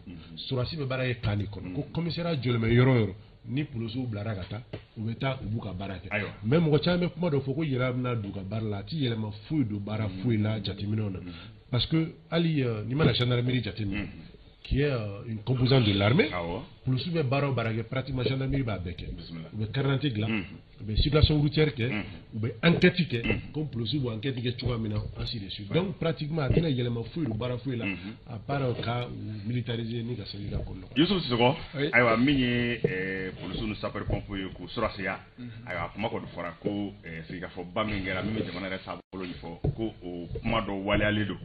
sɔrɔdasi bɛ baara kɛ camp de kɔnɔ. Ko commissariat jɔlen bɛ yɔrɔ o yɔrɔ, ni polisiw bilara ka taa, u bɛ taa u b'u ka baara kɛ. Mais mɔgɔ caman bɛ kuma dɔ fɔ ko yɛlɛma bɛna don u ka baara la, a ti yɛlɛma foyi don baara foyi la jateminɛw na, parce que hali n'i mana gendarmerie jateminɛ, qui est une composante de l'armée, polisiw bɛ baara o baara kɛ, pratiquement gendarmerie b'a bɛɛ kɛ. U bɛ carte d'identité dilan, u bɛ circulation routière kɛ, u bɛ enquête kɛ, comme polisiw b'o enquête kɛ cogoya min na, ainsi de suite. Donc pratiquement a tɛna yɛlɛma foyi don baara foyi la, à part ka u militariser ni ka syndicat ko nɔgɔya. Youssouf Sissoko, ayiwa min ye polisiw ni sapeur pompier ye k'u sɔrɔsiya, ayiwa kuma kɔni fɔra ko sigikafɔba min kɛra, min bɛ jamana yɛrɛ taabolo ɲɛfɔ, ko o kuma dɔ waleyalen don.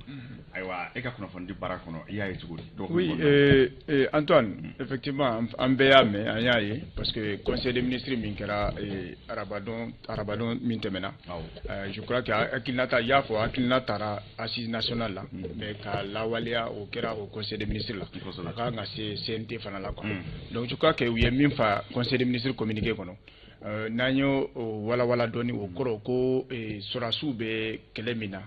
Ayiwa e ka kunnafoni di baara kɔnɔ, i y'a ye cogo di? Oui, Antoine, effectivement an bɛɛ y'a mɛn, an y'a ye, parce que conseil des ministres min kɛra arabadon min tɛmɛna, je crois que hakilinata, i y'a fɔ hakilina taara assise nationale la, mais ka lawaleya o kɛra o conseil des ministres la, a kan ka se CNT fana la quoi. Donc je crois que u ye min fa conseil des ministres communiqué kɔnɔ, N'an y'o walawala dɔɔni, o kɔrɔ ko sɔrɔdasiw bɛ kɛlɛ min na,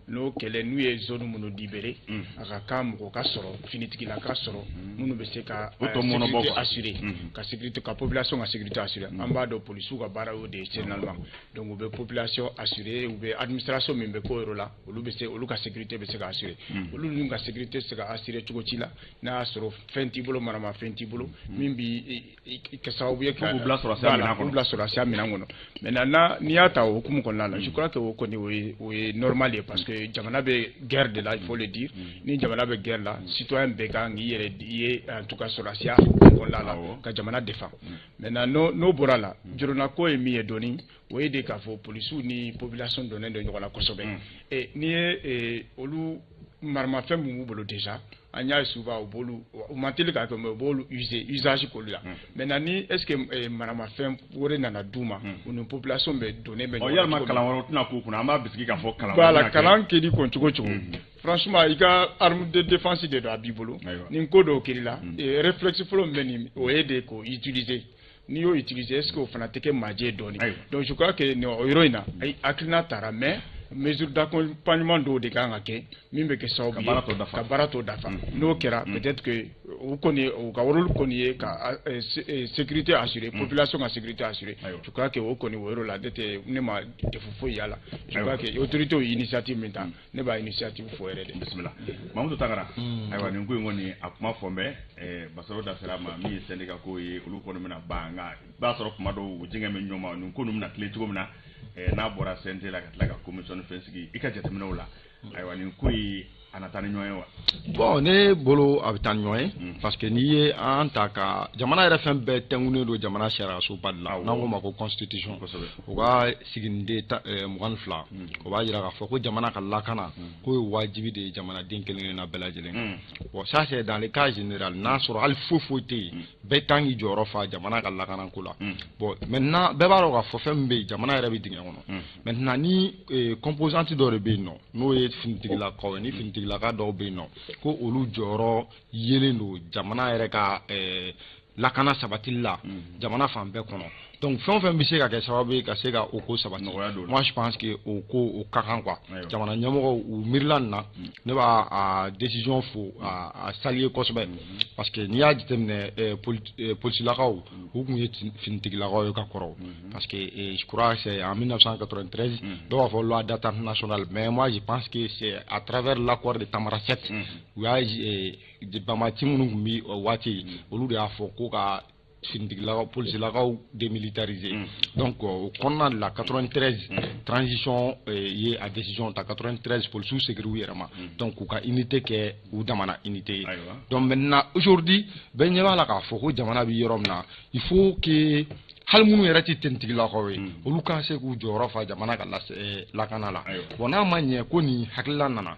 n'o kɛlɛ n'u ye zone minnu libéré, a ka kan mɔgɔ ka sɔrɔ, finitigila ka sɔrɔ minnu bɛ se ka sécurité assurer, ka sécurité, ka population ka sécurité assurer. An b'a dɔn, polisiw ka baara y'o de ye généralement. Donc u bɛ population assurer, u bɛ administration min bɛ k'o yɔrɔ la, olu bɛ se, olu ka sécurité bɛ se ka assurer. Olu ninnu ka sécurité bɛ se ka assurer cogo ci la, n'a y'a sɔrɔ fɛn t'i bolo, maramafɛn t'i bolo min b'i kɛ sababu ye ka k'u bila sɔrɔdasiya minɛn kɔnɔ. K'u bila sɔrɔdasiya minɛn kɔnɔ. Maintenant, n'i y'a ta o hukumu kɔnɔna la, je crois que o kɔni o ye normal ye, parce que jamana bɛ guerre de la, il faut le dire. Ni jamana bɛ guerre la, citoyen bɛɛ kan k'i yɛrɛ ye, en tout cas sɔrɔdasiya hukumu kɔnɔna la, ka jamana défend. Maintenant, n'o bɔra la, jɔrɔnako ye min ye dɔɔni, o ye de k'a fɔ polisiw ni population donnen don ɲɔgɔn na kosɛbɛ. N'i ye olu maramafɛn min b'u bolo déjà, an y'a ye souvent u b'olu, u man teli k'a kɛ, mais u b'olu user, usage k'olu la. Maintenant, ni est ce que maramafɛn wɛrɛ nana d'u ma, u ni population bɛ donnen bɛ ɲɔgɔn na. Yalima kalan wɛrɛw tɛna k'u kunna? An b'a bisigi k'a fɔ kalan. Voilà, kalan kɛli kɔn cogo cogo, franchement, i ka arme de défense de don, a b'i bolo. Ni ko dɔw kɛr'i la, réflexe fɔlɔ min bɛ nin, o ye de k'o utiliser. N'i y'o utiliser, est ce que o fana tɛ kɛ majɛ dɔɔni? Donc je crois que nin o yɔrɔ in na, hakilina taara, mais mesure d'accompagnement dɔw de kan ka kɛ min bɛ kɛ sababu ye ka baara tɔ dafa. N'o kɛra, peut-être que u kɔni, u ka rôle kɔni ye ka sécurité assurer, population ka sécurité assurer. Je crois que o kɔni, o yɔrɔ la, ne tɛ, ne ma défaut foyi y'a la. Je crois que autorité ye initiative min ta, ne b'a initiative fo yɛrɛ de. Bisimila, Mamudu Tangara. Ayiwa, nin ko in kɔni, a kuma fɔ n bɛ Basaro da sera a ma, min ye syndicat ko ye, olu kɔni bɛna ban, nka i b'a sɔrɔ kuma dɔw u jɛngɛ bɛ ɲɔgɔn ma. Nin ko ninnu bɛna tilen cogo min na, n'a bɔra CNT la ka tila ka commission ni fɛn sigi, i ka jateminɛw la, ayiwa, nin ko in, a na taa ni ɲɔgɔn ye wa? Bon, ne bolo, a bɛ taa ni ɲɔgɔn ye, parce que n'i ye an ta ka jamana yɛrɛ, fɛn bɛɛ tɛnkunnen don jamana sariyasoba de la, n'an k'o ma ko constitution. U ka siginiden 22, o b'a jira k'a fɔ ko jamana ka lakana, k'o ye wajibi de ye jamanaden kelen kelenna bɛɛ lajɛlen kan. Bon, ça c'est dans le cas général. N'a sɔrɔ hali foyi foyi tɛ yen, bɛɛ kan k'i jɔyɔrɔ fa jamana ka lakanako la. Bon, maintenant, bɛɛ b'a dɔn k'a fɔ fɛn min bɛ yen, jamana yɛrɛ bɛ dingɛ kɔnɔ. Maintenant, ni composante dɔ de bɛ yen nɔ, n'o ye finitigilakaw ye, ni finitigilaka dɔw bɛ yen nɔ, ko olu jɔyɔrɔ yelen don jamana yɛrɛ ka lakana sabatili la jamana fan bɛɛ kɔnɔ, donc fɛn o fɛn bɛ se ka kɛ sababu ye ka se ka o ko sabati, moi je pense que o ko o ka kan quoi. Jamana ɲɛmɔgɔw, u miirila nin na, ne b'a a décision fo, a saluer kosɛbɛ, parce que n'i y'a jateminɛ, polisilakaw, u tun ye finitigilakaw ye ka kɔrɔ, parce que je crois c'est en 1993, dɔw b'a fɔ loi d'attente nationale, mais moi je pense que c'est à travers l'accord de Tamanrasset. U y'a banbaanci minnu tun bɛ o waati, olu de y'a fɔ ko ka finitigilakaw, polisilakaw démilitariser. Donc o kɔnɔna de la, 93 transition ye a décision ta. 93, polisiw seginna u yɛrɛ ma, donc k'u ka unité kɛ u damana unité ye. Donc maintenant, aujourd'hui, bɛɛ ɲɛ b'a la k'a fɔ ko jamana bɛ yɔrɔ min na, il faut que hali minnu yɛrɛ tɛ tentigilakaw ye, olu ka se k'u jɔyɔrɔ fa jamana ka lakana la. Bon, n'a ma ɲɛ ko nin hakilila nana,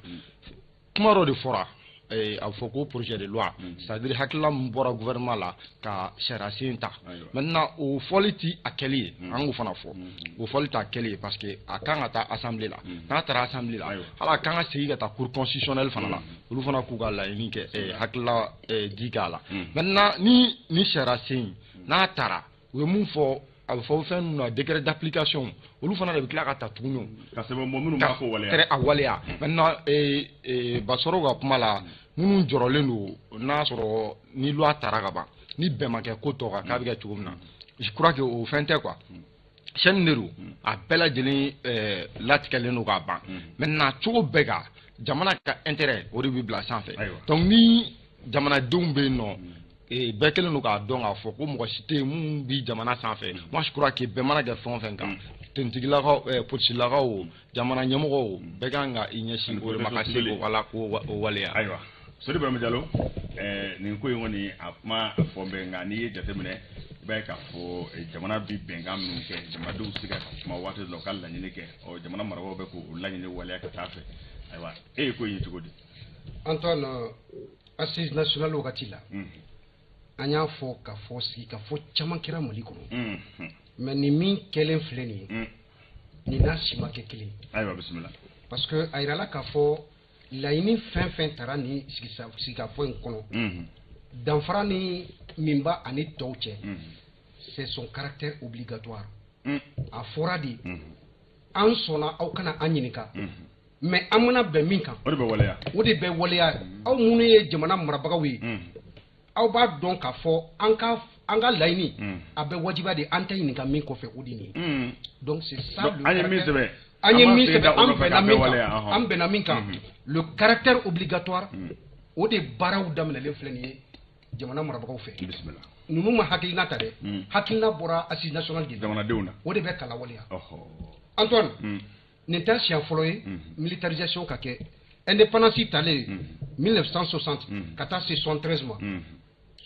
kuma dɔ de fɔra, a bɛ fɔ ko projet de loi, c'est à dire hakilila min bɔra gouvernement la ka sariya sen ta. Maintenant, o fɔli ti a kɛli ye, an k'o fana fɔ, o fɔli t'a kɛli ye, parce que a kan ka taa assemblée la. N'a taara assemblée la, hali a kan ka segin ka taa cour constitutionnelle fana la, olu fana k'u ka laɲini kɛ, hakilila di k'a la. Maintenant, ni sariya sen n'a taara, u ye mun fɔ, a bɛ fɔ fɛn minnu na décret d'application, olu fana de bɛ tila ka ta tuguni. Ka sɛbɛn bɔ minnu b'a ko waleya. A waleya. Maintenant, Basɔrɔ ka kuma la, minnu jɔrɔlen don, n'a sɔrɔ ni loi tara ka ban, ni bɛn ma kɛ ko tɔ kan k'a bɛ kɛ cogo min na, je crois que o fɛn tɛ quoi. Chaîne de don, a bɛɛ lajɛlen latigɛlen don k'a ban. Maintenant, cogo bɛɛ kan, jamana ka intérêt, o de bɛ bila sanfɛ. Donc ni jamanadenw bɛ yen nɔ, bɛɛ kɛlen don k'a dɔn k'a fɔ ko mɔgɔ si tɛ yen mun bi jamana sanfɛ, moi je crois que bɛɛ mana kɛ fɛn o fɛn kan, tentigilakaw, polisilakaw, jamana ɲɛmɔgɔw, bɛɛ kan ka i ɲɛsin o de ma ka se k'o wala k'o waleya. Ayiwa, Sori Ibrahima Jalo, nin ko in kɔni, a kuma fɔ bɛ, nka n'i ye jateminɛ, i b'a ye k'a fɔ jamana bi bɛnkan minnu kɛ, jamanadenw se ka kuma waati dɔ la, u ka laɲini kɛ. Ɔ, jamana marabagaw bɛ k'o laɲini waleya ka taa fɛ. Ayiwa, e ye ko in ye cogo di? Antoine, assise nationale wagati la, an y'a fɔ k'a fɔ sigi ka fɔ caman kɛra Mali kɔnɔ, mais nin min kɛlen filɛ nin ye, nin n'a si ma kɛ kelen. Ayiwa, bisimila. Parce que a yirala k'a fɔ laɲini fɛn fɛn taara nin sigikafɔ in kɔnɔ, danfara ni min b'a ani tɔw cɛ. C'est son caractère obligatoire. A fɔra de, an sɔnna aw kana an ɲininka, mais an mana bɛn min kan, o de bɛ waleya. O de bɛ waleya. Aw minnu ye jamana marabagaw ye, aw b'a dɔn k'a fɔ an ka laɲini a bɛ wajibiya de, an tɛ ɲininka min kɔfɛ, o de nin ye. Donc c'est ça le an ye min sɛbɛn, an ye min sɛbɛn, an bɛnna min kan, an bɛnna min kan, le caractère obligatoire, o de baaraw daminɛlen filɛ nin ye jamana marabagaw fɛ. Ninnu ma hakilina ta dɛ, hakilina bɔra assise nationale de la, jamanadenw na, o de bɛ kala waleya. Antoine, nin tɛ siɲɛ fɔlɔ ye militarisation ka kɛ. Indépendance talen 1960 ka taa se 73 ma,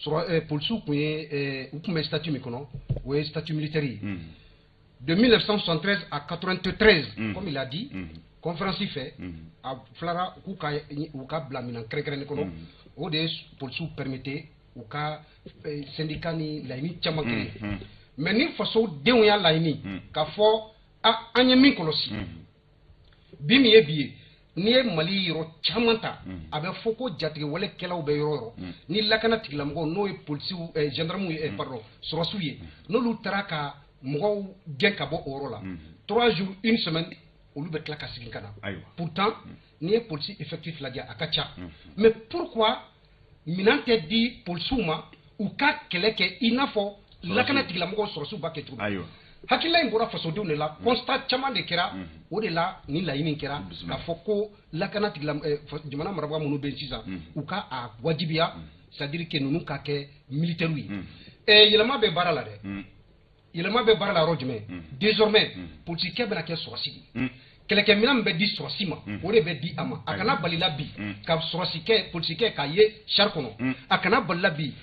sɔrɔ polisiw tun ye, u tun bɛ statut min kɔnɔ, o ye statut militaire ye. De 1973 à 93, comme il a dit, conférence fɛ, a filara k'u ka u ka bila minɛn kɛrɛnkɛrɛnnen kɔnɔ, o de ye polisiw permettre u ka syndicat ni laɲini caman kɛ. Mais ni fasodenw y'a laɲini k'a fɔ an ye min kɔlɔsi bi, min ye bi ye, n'i ye Mali yɔrɔ caman ta, a bɛ fɔ ko jatigɛwalekɛlaw bɛ yɔrɔ yɔrɔ, ni lakana tigilamɔgɔw, n'o ye polisiw, gendarmew ye, pardon, sɔrɔsiw ye, n'olu taara ka mɔgɔw gɛn ka bɔ o yɔrɔ la, 3 jours, une semaine, olu bɛ tila ka segin ka na. Pourtant n'i ye polisi effectif lajɛ, a ka ca. Mais pourquoi minɛn tɛ di polisiw ma u ka kɛlɛ kɛ i n'a fɔ lakana tigilamɔgɔw, sɔrɔsiw b'a kɛ cogo min? Hakilila in bɔra fasodenw de la, constat caman de kɛra, o de la ni laɲini kɛra k'a fɔ ko lakana tigila jamana marabaga minnu bɛ yen sisan, u ka a wajibiya, c'est à dire que ninnu ka kɛ militaires ye. Yɛlɛma bɛ baara la dɛ, yɛlɛma bɛ baara la yɔrɔ jumɛn? Désormais polisikɛ bɛna kɛ sɔrɔsi de ye. Kɛlɛkɛminɛn min bɛ di sɔrɔsi ma, o de bɛ di a ma. A kana balila bi ka sɔrɔsikɛ, polisikɛ k'a ye char kɔnɔ, a kana balila bi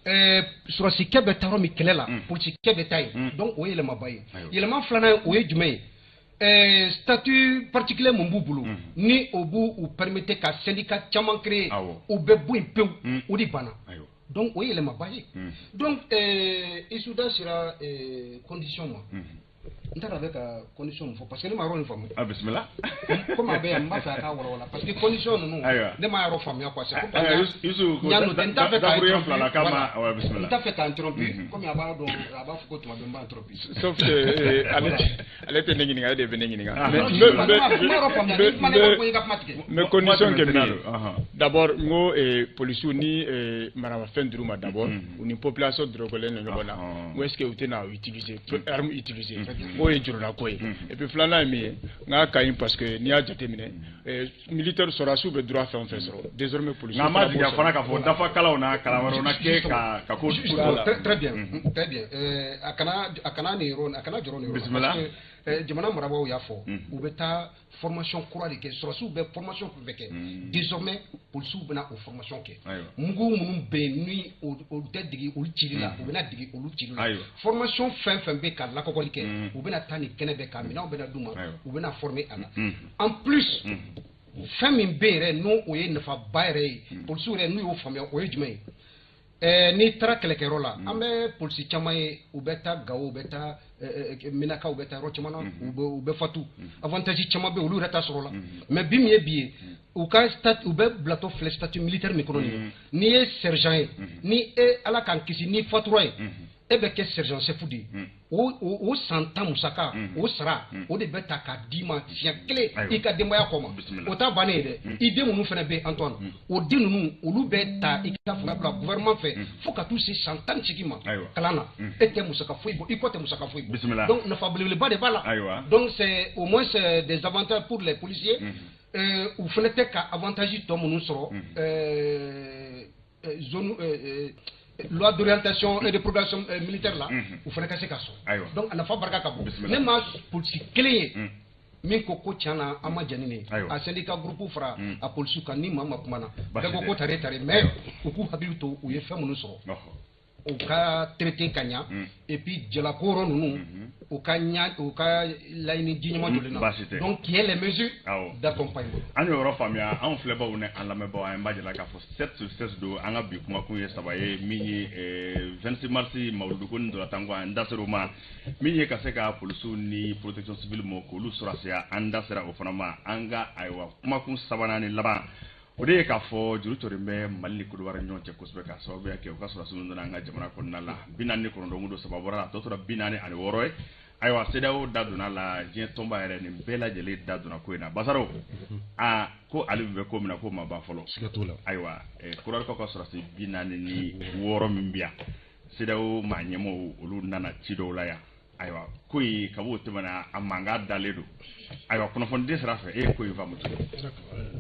sɔrɔsikɛ bɛ taa yɔrɔ min kɛlɛ la, polisikɛ bɛ taa yen. Donc o ye yɛlɛmaba ye. Yɛlɛma filanan, o ye jumɛn ye? Statut particulier mun b'u bolo, ni o b'u u permettre ka syndicat caman créer, o bɛ bɔ yen pewu, o de banna. Donc o ye yɛlɛmaba ye. Donc Isuda sera condition ma, n t'a dɔn a bɛ ka condition min fɔ, parce que ne ma yɔrɔ nin faamu. A bisimila. Komi a bɛ yan, n b'a fɛ a k'a walawala, parce que condition ninnu, ne ma yɔrɔ faamuya quoi. C'est pourquoi Youssou n y'a noté, n t'a fɛ k'a interrompre, n t'a fɛ k'a interrompre, komi a b'a dɔn, a b'a fɔ ko tuma bɛɛ n b'a interrompre. Sauf que ale tɛ ne ɲininka, e de bɛ ne ɲininka. Mais n ma yɔrɔ faamuya, ni kuma ne b'a fɔ i ka kuma tigɛ. N bɛ condition kɛ min ye, d'abord n ko polisiw ni maramafɛn dir'u ma d'abord, u ni population dɔrɔgɔlen don ɲɔgɔn na, n ko est ce que u tɛna utiliser arme utiliser, o ye jurula ko ye. Et puis filanan ye min ye, n k'a ka ɲi, parce que n'i y'a jateminɛ, militaire sɔrɔdasiw bɛ droit fɛn o fɛn sɔrɔ, désormais polisiw. Nka an b'a jigin fana k'a fɔ dafakalaw n'a kalan wɛrɛw na kɛ ka ko. Très bien, très bien. A kana nin yɔrɔ, a kana jɔrɔ nin yɔrɔ la. Bisimila. Parce que jamana marabagaw y'a fɔ, u bɛ taa formation kura de kɛ, sɔrɔdasiw bɛ formation fɛn fɛn kɛ, désormais polisiw bɛna o formation kɛ. Mugu minnu bɛ yen ni o tɛ dege olu cili la, u bɛna dege olu cili la. Formation fɛn fɛn bɛ ka lakɔkɔli kɛ, u bɛna taa nin kɛnɛ bɛɛ kan, minɛnw bɛna d'u ma, u bɛna former a la. En plus, fɛn min bɛ yɛrɛ n'o o ye nafaba yɛrɛ ye, polisiw yɛrɛ n'u y'o faamuya, o ye jumɛn ye? N'i taara kɛlɛkɛyɔrɔ la, an bɛ polisi caman ye, u bɛ taa Gawo, u bɛ taa Menaka, u bɛ taa yɔrɔ caman na, u bɛ fatu, avantage caman bɛ olu yɛrɛ ta sɔrɔ la. Mais bi min ye bi ye, u ka statut, u bɛ bilatɔ filɛ statut militaire min kɔnɔ nin ye, n'i ye sergent ye, ni e Ala k'an kisi n'i fatura ye, e bɛ kɛ sergent chef de ye. O san 10 musaka, o sara, o de bɛ ta k'a d'i ma siɲɛ kelen i ka denbaya kɔ ma. O t'a bannen ye dɛ. I den minnu fana bɛ Antoine, o den ninnu olu bɛ ta i ka fanga bila gouvernement fɛ fo ka t'u se san 18 ma kalan na. E tɛ musaka foyi bɔ, i kɔ tɛ musaka foyi bɔ. Donc nafa belebeleba de b'a la. Donc c'est au moins des avantages pour les policiers. U fana tɛ ka avantage tɔ minnu sɔrɔ zone loi d'orientation et de programmation militaire là, u fana ka se ka sɔrɔ. Donc a nafa barika ka bon. Ne ma polisi kelen ye min ko ko tiɲɛ na an ma jɛn ni nin ye. A syndicat groupe fara a polisiw kan, ni maa ma kuma na, bɛɛ ko ko tare tare, mais u k'u hakili to u ye fɛn minnu sɔrɔ, u ka traité ka ɲa, et puis jalako yɔrɔ ninnu u ka ɲa, u ka laɲini ji ɲuman jɔlen na. Donc qui est les mesures d'accompagnement. An y'o yɔrɔ faamuya. Anw filɛbaw ni an lamɛnbaaw, an b'a jira k'a fɔ 7 sur 16 don. An ka bi kumakun ye saba ye, min ye 26 mars mawuluduko ni dolatanko, an da sera o ma, min ye ka se ka polisiw ni protection civile mɔ k'olu sɔrɔsiya, an da sera o fana ma. An ka ayiwa kumakun sabanan ni laban, O de ye k'a fɔ juru tɔren bɛ Mali ni Côte d'Ivoire ɲɔgɔn cɛ kosɛbɛ k'a sababuya kɛ u ka sɔrɔdasi minnu donna an ka jamana kɔnɔna la 49 don 3 bɔra la, a tɔ tora 46 ye. Ayiwa CEDEAO da donna la, diɲɛ tɔnba yɛrɛ nin bɛɛ lajɛlen da donna ko in na. Basaro, aa ko ale bɛ ko min na ko ma ban fɔlɔ. Siga t'o la. Ayiwa Côte d'Ivoire ka sɔrɔdasi 46 min bɛ yan, CEDEAO maa ɲɛmɔgɔw olu nana ci dɔw la yan. Ayiwa ko in kab'o tɛmɛna a mankan dalen don. Ayiwa kunnafonidi sira fɛ e ye ko in faamu cogo di?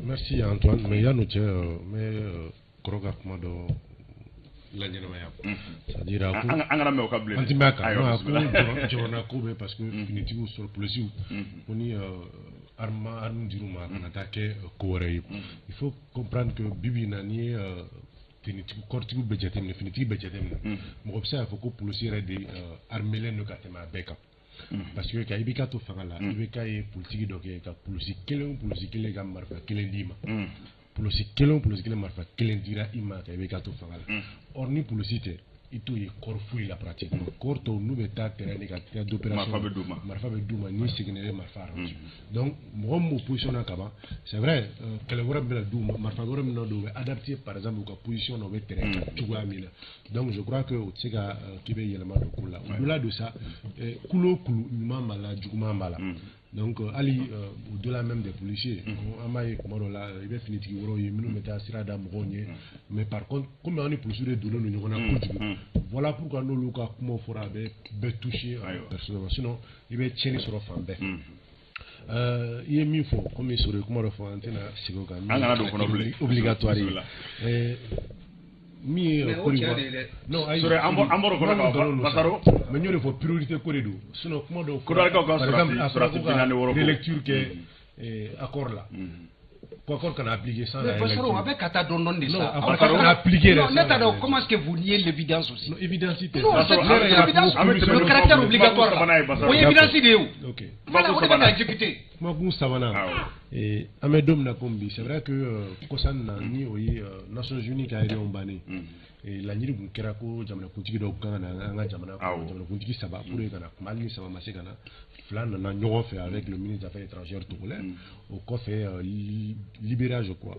Merci Antoine, mais yan'o cɛ n bɛ kɔrɔ ka kuma dɔ laɲɛnamaya. C'est-à-dire an kana mɛn o ka bilen. An ti mɛn a kan. Non, a ko jɔrɔna ko bɛ parce que finitigiw sɔrɔ polisiw ko ni arme dir'u ma a kana taa kɛ ko wɛrɛ ye. Il faut comprendre que bi bi in na n'i ye finitigiw kɔrɔtigiw bɛɛ jateminɛ, finitigi bɛɛ jateminɛ, mɔgɔ bɛ se k'a fɔ ko polisi yɛrɛ de armelen don ka tɛmɛ a bɛɛ kan. Parce que ka IBK to fanga la, IBK ye politique dɔ kɛ ka polisi kelen o polisi kelen ka marifa kelen d'i ma. Polisi kelen o polisi kelen marifa kelen dira i ma ka IBK to fanga la. Or ni polisi tɛ, i t'o ye corps foyi la pratiquement. Corps tɔw n'u bɛ taa terrain de kan, terrain d'opération, marifa bɛ d'u ma. Marifa bɛ d'u ma, n'i seginna i bɛ marifa rendu. Donc mɔgɔ min b'o position na kaban, c'est vrai, kɛlɛ wɛrɛ bɛna d'u ma, marifa wɛrɛ min na don, u bɛ adapté par exemple u ka position na, u bɛ terrain kan cogoya min na. Donc je crois que o tɛ se ka k'i bɛ yɛlɛma don ko la. Au-delà de ça, kulu o kulu ɲuman b'a la, juguman b'a la. Donc hali au-delà même des policiers, an b'a ye kuma dɔ la i bɛ finitigi wɛrɛw ye minnu bɛ taa sira da mɔgɔw ɲɛ. Mais par contre, komi an ni polisiw de donnen don ɲɔgɔn na kojugu, voilà pourquoi n'olu ka kumaw fɔra a bɛ bɛɛ toucher personnellement. Sinon i bɛ tiɲɛni sɔrɔ fan bɛɛ. I ye min fɔ, komi Soro ye kuma dɔ fɔ, an tɛna segin o kan. An kana don o kɔnɔ bilen. Obligatoire ye. Min ye Côte d'Ivoire, non ayi, Soro an bɔra o kɔnɔ ka ban Basaro. Mais n y'o de fɔ, priorité ko de don. Sinon kuma dɔw Côte d'Ivoire ka sɔrɔdasi 46 ko relecture kɛ accord la. Ko accord kana appliquer sans la Mais Basaro, a bɛ ka taa dɔɔni dɔɔni de sa. Non, accord kana appliquer. Non, ne t'a dɔn, comment est-ce que vous niez l'évidence aussi? Non, évidence tɛ. Non, c'est l'évidence, le caractère obligatoire là. O ye évidence de ye o. Ok. Voilà, o de bɛ ka exécuter. Kumakun sabanan, an bɛ don min na komi bi, c'est vrai que kɔsa in na ni o ye Nations Unies ka réunion bannen, laɲini tun kɛra ko jamanakuntigi dɔw kan ka na an ka jamana kɔnɔ, jamanakuntigi 3 pour que ka na kuma. Hali ni 3 ma se ka na, 2 nana ɲɔgɔn fɛ avec le ministre des Affaires étrangères togolais. O kɔfɛ Libéria, je crois,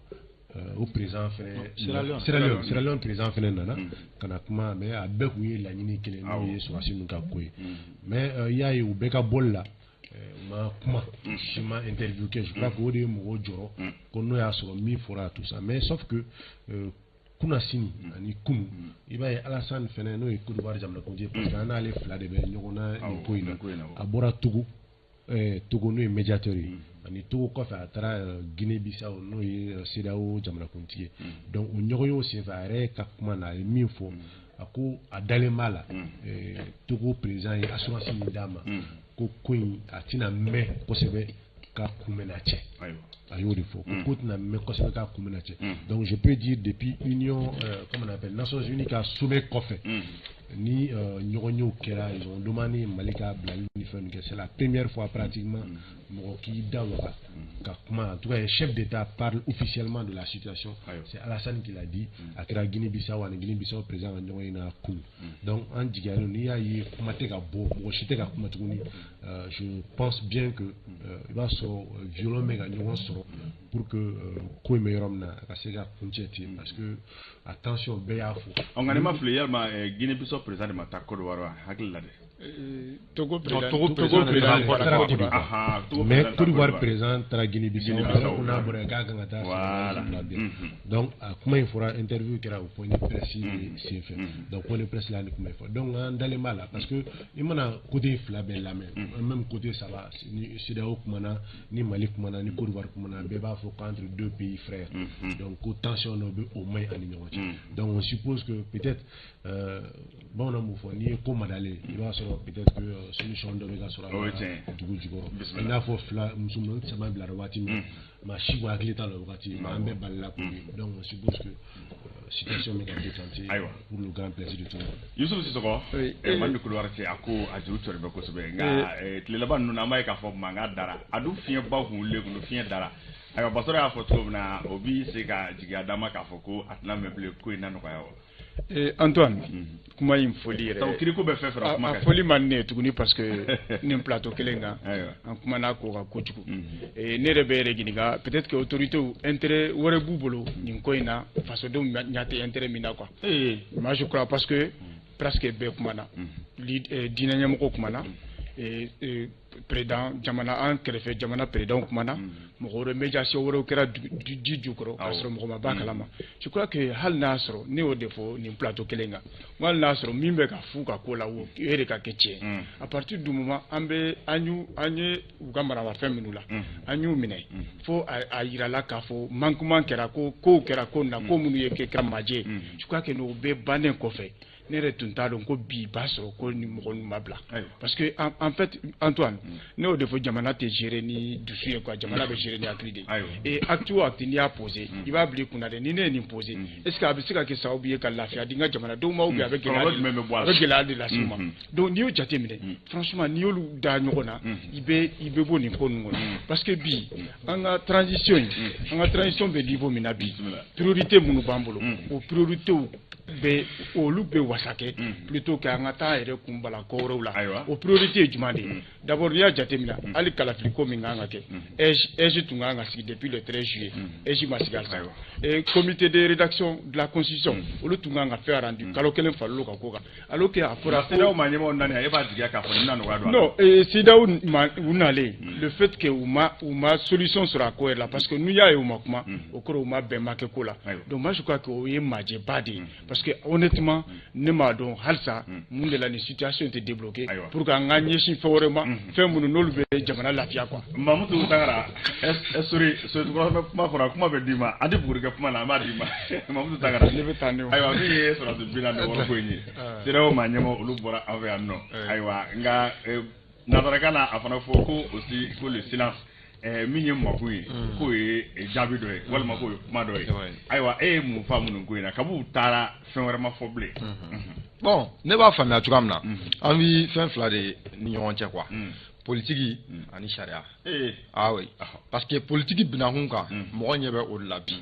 o président fɛnɛ, Sierra Leone président fɛnɛ nana ka na kuma, mais a bɛɛ kun ye laɲini kelen n'o ye sɔrɔdasi ninnu ka ko ye. Mais i y'a ye u bɛɛ ka bɔli la, u ma kuma, si ma interview kɛ. Je crois que o de ye mɔgɔw jɔrɔ ko n'o y'a sɔrɔ min fɔra tout ça. Mais sauf que kunasini ani kunu, i b'a ye Alassane fɛnɛ, n'o ye Côte d'Ivoire jamanakuntigi ye, parce que an n'ale fila de bɛ ɲɔgɔn na nin ko in na, a bɔra Togo, Togo n'o ye médiateur ye, ani Togo kɔfɛ a taara Guinée Bissau n'o ye CEDEAO jamanakuntigi ye. Donc o ɲɔgɔnyew senfɛ, a yɛrɛ ka kuma na, a ye min fɔ, a ko a dalen b'a la Togo président ye assurance min d'a ma ko ko in a tɛna mɛn kosɛbɛ k'a kunbɛnna cɛ. A y'o de fɔ ko tɛna mɛn kosɛbɛ k'a kunbɛnna cɛ. Donc je peux dire depuis union, comment on appelle, Nations Unies ka sommet kɔfɛ ni ɲɔgɔnyew kɛra, ils ont demandé Mali ka bilali ni fɛn ninnu kɛ, c'est la première fois pratiquement mɔgɔ k'i da waga ka kuma. En tout cas, un chef d'État parle officiellement de la situation, c'est Alassane qui l'a dit. A kɛra Guinée-Bissau ani Guinée-Bissau président ka ɲɔgɔn ye na kunun. Donc an jigiyalen n'i y'a ye kuma tɛ ka bɔ, mɔgɔ si tɛ ka kuma tuguni. Je pense bien que i b'a sɔrɔ violon bɛ ka ɲɔgɔn sɔrɔ pour que ko in bɛ yɔrɔ min na a ka se ka kuncɛ ten, parce que a tension bɛɛ y'a fɔ. Nka n'i ma fili, yalima Guinée-Bissau président de ma taa Côte d'Ivoire wa? Hakili la dɛ. Togo président, Togo président taara Côte d'Ivoire, mais Côte d'Ivoire président taara Guinée-Bissau ko n'a bɔra yen k'a kan ka taa Sénégal bien. Donc a kuma in fɔra, interview kɛra o point de presse de senfɛ. Donc point de presse la ni kuma in fɔ, donc an dalen b'a la, parce que i mana côté fila bɛɛ lamɛn, même côté saba, ni CEDEAO kumana, ni Mali kumana, ni Côte d'Ivoire kumana, bɛɛ b'a fɔ qu'entre deux pays frères, donc ko tension dɔ bɛ o man ɲi ani ɲɔgɔn cɛ. Donc on suppose que peut-être bamananw b'o fɔ, n'i ye ko madalen, i b'a sɔrɔ peut-être que solution dɔ bɛ ka sɔrɔ a la dugu jukɔrɔ. I n'a fɔ fila musomanin saba bilara waati min, maa si kun hakili t'a la o wagati, mais an bɛɛ balila k'o ye. Donc on suppose que situation bɛ ka décanter pour le grand plaisir de tout le monde. Youssouf Sissoko, Mali ni Côte d'Ivoire cɛ, a ko a juru cɔri bɛ kosɛbɛ, nka tile laban ninnu na an b'a ye k'a fɔ mankan dara, a dun fiɲɛbaw kun wulilen kun don, fiɲɛ dara. Ayiwa Basɔrɔ y'a fɔ cogo min na, o bi se ka jigiya d'an ma k'a fɔ ko a tɛna mɛn bilen ko in na nɔgɔya wa? Antoine, kuma in foli yɛrɛ. Sabu kiriko bɛ fɛn fɛn kuma a foli man ne ye tuguni parce que nin plateau kelen kan an kumana ko kan kojugu. Ne yɛrɛ bɛ yɛrɛ ɲininka, peut-être que autorités intérêt wɛrɛ b'u bolo nin ko in na, fasodenw ɲɛ tɛ intérêt min na quoi. Moi je crois, parce que presque bɛɛ kumana, diinɛ ɲɛmɔgɔw kumana, président jamana, an kɛrɛfɛ jamana président kumana, mɔgɔ wɛrɛ, médiation wɛrɛw kɛra ji jukɔrɔ k'a sɔrɔ mɔgɔ ma b'a kalama. Je crois que hali n'a sɔrɔ ne y'o de fɔ nin plateau kelen kan, n ko hali n'a sɔrɔ min bɛ ka f'u ka ko la, o e de ka kɛ tiɲɛ. À partir du moment an bɛ an y'u an ye u ka maramafɛn minnu la, an y'u minɛ fo a yirala k'a fɔ manquement kɛra, ko kow kɛra ko nin na, ko minnu ye kɛ kɛra majɛ. Je crois que n'o bɛɛ bannen kɔfɛ, ne yɛrɛ tun t'a dɔn ko bi b'a sɔrɔ ko ni mɔgɔ ninnu ma bila, parce que en fait, Antoine, ne y'o de fɔ, jamana tɛ gérer ni dusu ye quoi, jamana bɛ gérer ni hakili de ye. Et acte o acte n'i y'a posé, i b'a bila i kunna dɛ, ni ne ye nin posé, est ce que a bɛ se ka kɛ sababu ye ka lafiya di n ka jamanadenw ma, ou bien a bɛ gɛlɛya de, a bɛ gɛlɛya de lase u ma? Donc n'i y'o jateminɛ, franchement, n'i y'olu da ɲɔgɔn na, i bɛ bɔ nin ko ninnu kɔnɔ, parce que bi an ka transition in, an ka transition bɛ niveau min na bi, priorité minnu b'an bolo, o priorité bɛ, olu bɛ wasa kɛ plutôt que an ka taa yɛrɛ kun bala ko wɛrɛw la. O priorité ye jumɛn de ye? D'abord, n'i y'a jateminɛ, hali kalafili ko min kan ka kɛ, AIGE tun kan ka sigi depuis le 13 juillet, AIGE ma sigi halisa. Comité de rédaction de la constitution, olu tun kan ka fɛn rendu kalo kelen faral'o kan ko kan, alors que a fɔra. CEDEAO maa ɲɛmaaw nani, e b'a jigiya k'a fɔ nin bɛna nɔgɔya don a la? Non, CEDEAO ma u nalen, le fait que u ma solution sɔrɔ a ko yɛrɛ la, parce que n'u y'a ye u ma kuma, o kɔrɔ u ma bɛn ma kɛ ko la. Donc moi je crois que o ye majɛba de ye, parce que honnêtement, ne m'a dɔn halisa mun de la nin situation tɛ débloquer pour que an ka ɲɛsin fɛn wɛrɛ ma, fɛn minnu n'olu bɛ jamana lafiya quoi. Mamutu Tangara, sorry, kuma kɔrɔ, kuma bɛ d'i ma, an tɛ buguri kɛ kuma na, an b'a d'i ma. Mamutu Tangara. Ne bɛ taa ne. Ayiwa, min ye sɔrɔdasi 46 ko in ye, CEDEAO maa ɲɛmaaw olu bɔra an fɛ yan nɔ. Ayiwa, nka nanzarakan na, a fana fɔ ko aussi ko le silence, min ye makun ye, k'o ye jaabi dɔ ye walima k'o ye kuma dɔ ye. Ayiwa, e ye mun faamu nin ko in na kabi u taara, fɛn wɛrɛ ma fɔ bilen? Bon, ne b'a faamuya cogoya min na, an bi fɛn fila de ni ɲɔgɔn cɛ quoi, politiki ani sariya. Ah oui, parce que politiki binakun kan, mɔgɔ ɲɛ bɛ o de la bi.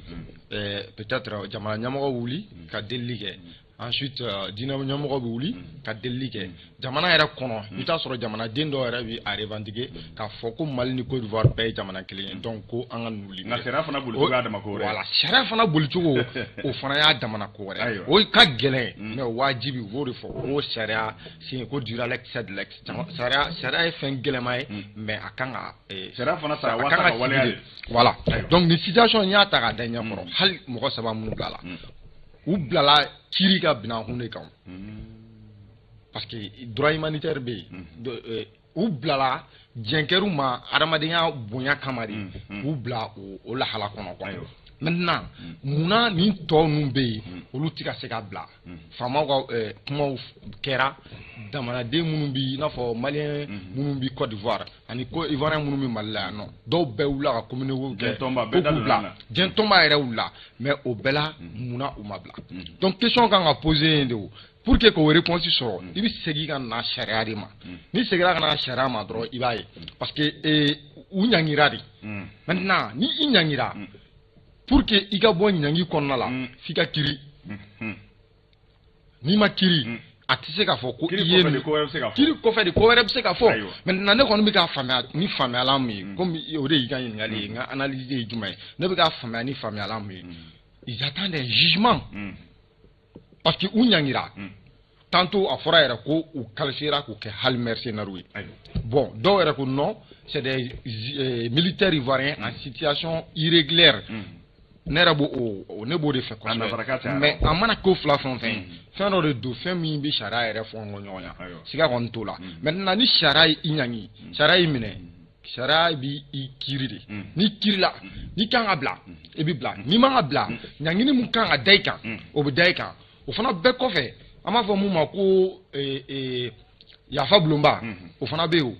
Peut-être jamana ɲɛmɔgɔ wuli ka delili kɛ, ensuite diinɛ ɲɛmɔgɔ bɛ wuli ka delili kɛ jamana yɛrɛ kɔnɔ. I bɛ taa sɔrɔ jamanaden dɔw yɛrɛ bɛ a revendiquer k'a fɔ ko Mali ni Côte d'Ivoire bɛɛ ye jamana kelen ye, donc ko an ka ninnu. Nka sariya fana bolicogo y'a dama ko wɛrɛ ye. Voilà, sariya fana bolicogo, o fana y'a damana ko wɛrɛ, o ka gɛlɛn, mais wajibi, u b'o de fɔ ko sariya sen ko dura lex sed lex. Sariya ye fɛn gɛlɛma ye, mais a kan ka sariya fana sara wasa ka waleya de. Voilà, donc nin situation, n'i y'a ta k'a da ɲɛ kɔrɔ, hali mɔgɔ saba minnu bilala, u bilala kiiri ka binakun de kan, parce que droit humanitaire bɛ yen. U bilala diɲɛkɛr'u ma adamadenya bonya kama de k'u bila o lahala kɔnɔ quoi. Maintenant, munna nin tɔ ninnu bɛ yen, olu tɛ ka se ka bila? Faamaw ka kumaw kɛra, jamanaden minnu bi, i n'a fɔ malien minnu bi Côte d'Ivoire ani Ivoirien minnu bɛ Mali la yan nɔ, dɔw bɛɛ wulila ka communiqué kɛ ko k'u bila. Diɲɛ tɔnba yɛrɛ wulila, mais o bɛɛ la, munna u ma bila? Donc question kan ka poser yen de. O pour que k'o réponse sɔrɔ, i bɛ segin ka na sariya de ma. N'i seginna ka na sariya ma dɔrɔn, i b'a ye, parce que u ɲangira de. Maintenant, ni i ɲangira, pour que i ka bɔ ɲangi kɔnɔna la, f'i ka kiiri. N'i ma kiiri, a tɛ se k'a fɔ ko i ye kiiri kɔfɛ de ko wɛrɛ bɛ se ka fɔ. Maintenant, ne kɔni bɛ k'a faamuya ni faamuyala mun ye, komi o de y'i ka ɲininkali ye, n ka analyse ye jumɛn ye, ne bɛ k'a faamuya ni faamuyala mun ye, ils attendent un jugement, parce que u ɲangira. Tantôt a fɔra yɛrɛ ko u qualifiera k'u kɛ hali mercenaires ye. Bon, dɔw yɛrɛ ko non, c'est des militaires ivoiriens en situation irrégulière. Ne yɛrɛ b'o o, ne b'o de fɛ kosɛbɛ, mais a mana k'o fila fɛn o fɛn ye, fɛn dɔ de don, fɛn min bɛ sariya yɛrɛ fɔ an kɔ ɲɔgɔn na, siga kɔni t'o la. Maintenant, ni sariya y'i ɲangi, sariya y'i minɛ, sariya b'i kiiri de. N'i kiirila, n'i kan ka bila, i bɛ bila. N'i man ka bila, ɲangini mun kan ka da i kan, o bɛ da i kan. O fana bɛɛ kɔfɛ, an b'a fɔ mun ma ko yafa bulonba, o fana bɛ yen.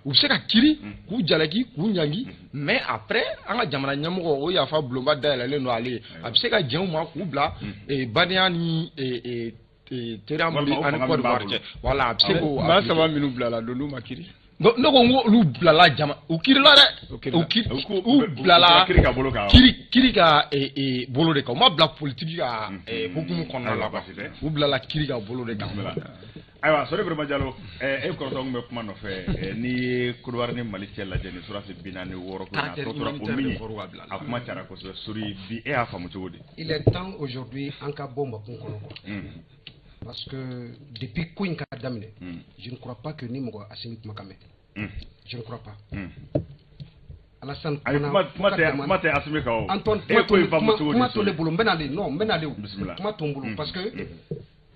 O u bɛ se ka kiiri k'u jalaki, k'u ɲangi, mais après an ka jamana ɲɛmɔgɔ, o yafa bulonba dayɛlɛlen don ale ye, a bɛ se ka jɛn u ma k'u bila badenya ni teriya min bɛ ani Côte d'Ivoire cɛ. Voilà, a bɛ se k'o. Maa saba minnu bilala don, n'u ma kiiri. Ne ko n ko olu bilala jama, u kirila dɛ, u bilala kiri ka bolo kan, kiri ka bolo de kan. U ma bila politiki ka hukumu kɔnɔna la quoi, u bilala kiri ka bolo de kan. Ayiwa, Sori Birima Jalo, e kɔrɔtɔ kun bɛ kuma nɔfɛ. N'i ye Côte ni Mali cɛ lajɛ ni surasi 46 ko in na, a tɔ tora o min ye, a kuma cayara kosɛbɛ. Sori, bi e y'a faamu cogo di? Il est temps aujourd'hui an ka bɔ makun kɔnɔ quoi, parce que depuis ko in ka daminɛ, je ne crois pas que ni mɔgɔ Assimi kumakan mɛn, je ne crois pas. Alassane kuma tɛ Assimi kan o. Antoine, e ko in faamu cogo di? Kuma to ne bolo, n bɛ nalen, non, n bɛ nalen o, kuma to n bolo, parce que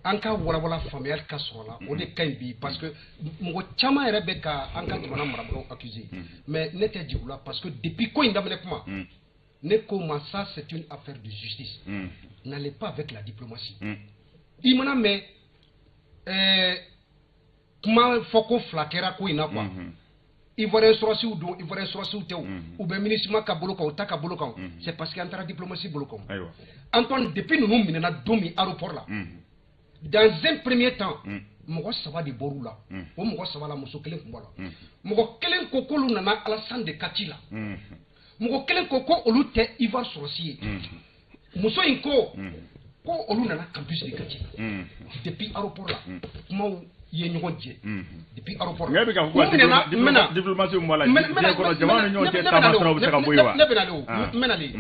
an ka walawala faamuyali ka sɔrɔ la, o de ka ɲi bi, parce que mɔgɔ caman yɛrɛ bɛ ka an ka jamana marabagaw accuser, mais ne tɛ jigin u la, parce que depuis ko in daminɛ kuma, ne ko ma, ça c'est une affaire de justice, n'allez pas avec la diplomatie. I mana mɛn kuma fɔ ko fila kɛra ko in na quoi, Ivoirien sɔrɔsiw don, Ivoirien sɔrɔsiw tɛ o, u bɛ MINUSMA ka bolo kan, u ta ka bolo kan, c'est parce que an taara diplomatie bolo kan. Antoine, depuis ninnu minɛna don min aéroport la, dans un premier temps, mɔgɔ saba de bɔr'u la. O mɔgɔ saba la, muso kelen tun b'a la. Mɔgɔ kelen ko k'olu nana Alassane de ka ci la, mɔgɔ kelen ko ko olu tɛ Ivoire sɔrɔsi ye, muso in ko ko olu nana campus de ka ci la. Depuis aéroport la, kumaw ye ɲɔgɔn jɛ depuis aéroport la. Nka e bɛ k'a fɔ ko diplomatie mun b'a la diɲɛ kɔnɔ, jamana ni ɲɔgɔn cɛ taama siraw bɛ se ka bɔ yen wa? Ne bɛ nalen o, n bɛ nalen.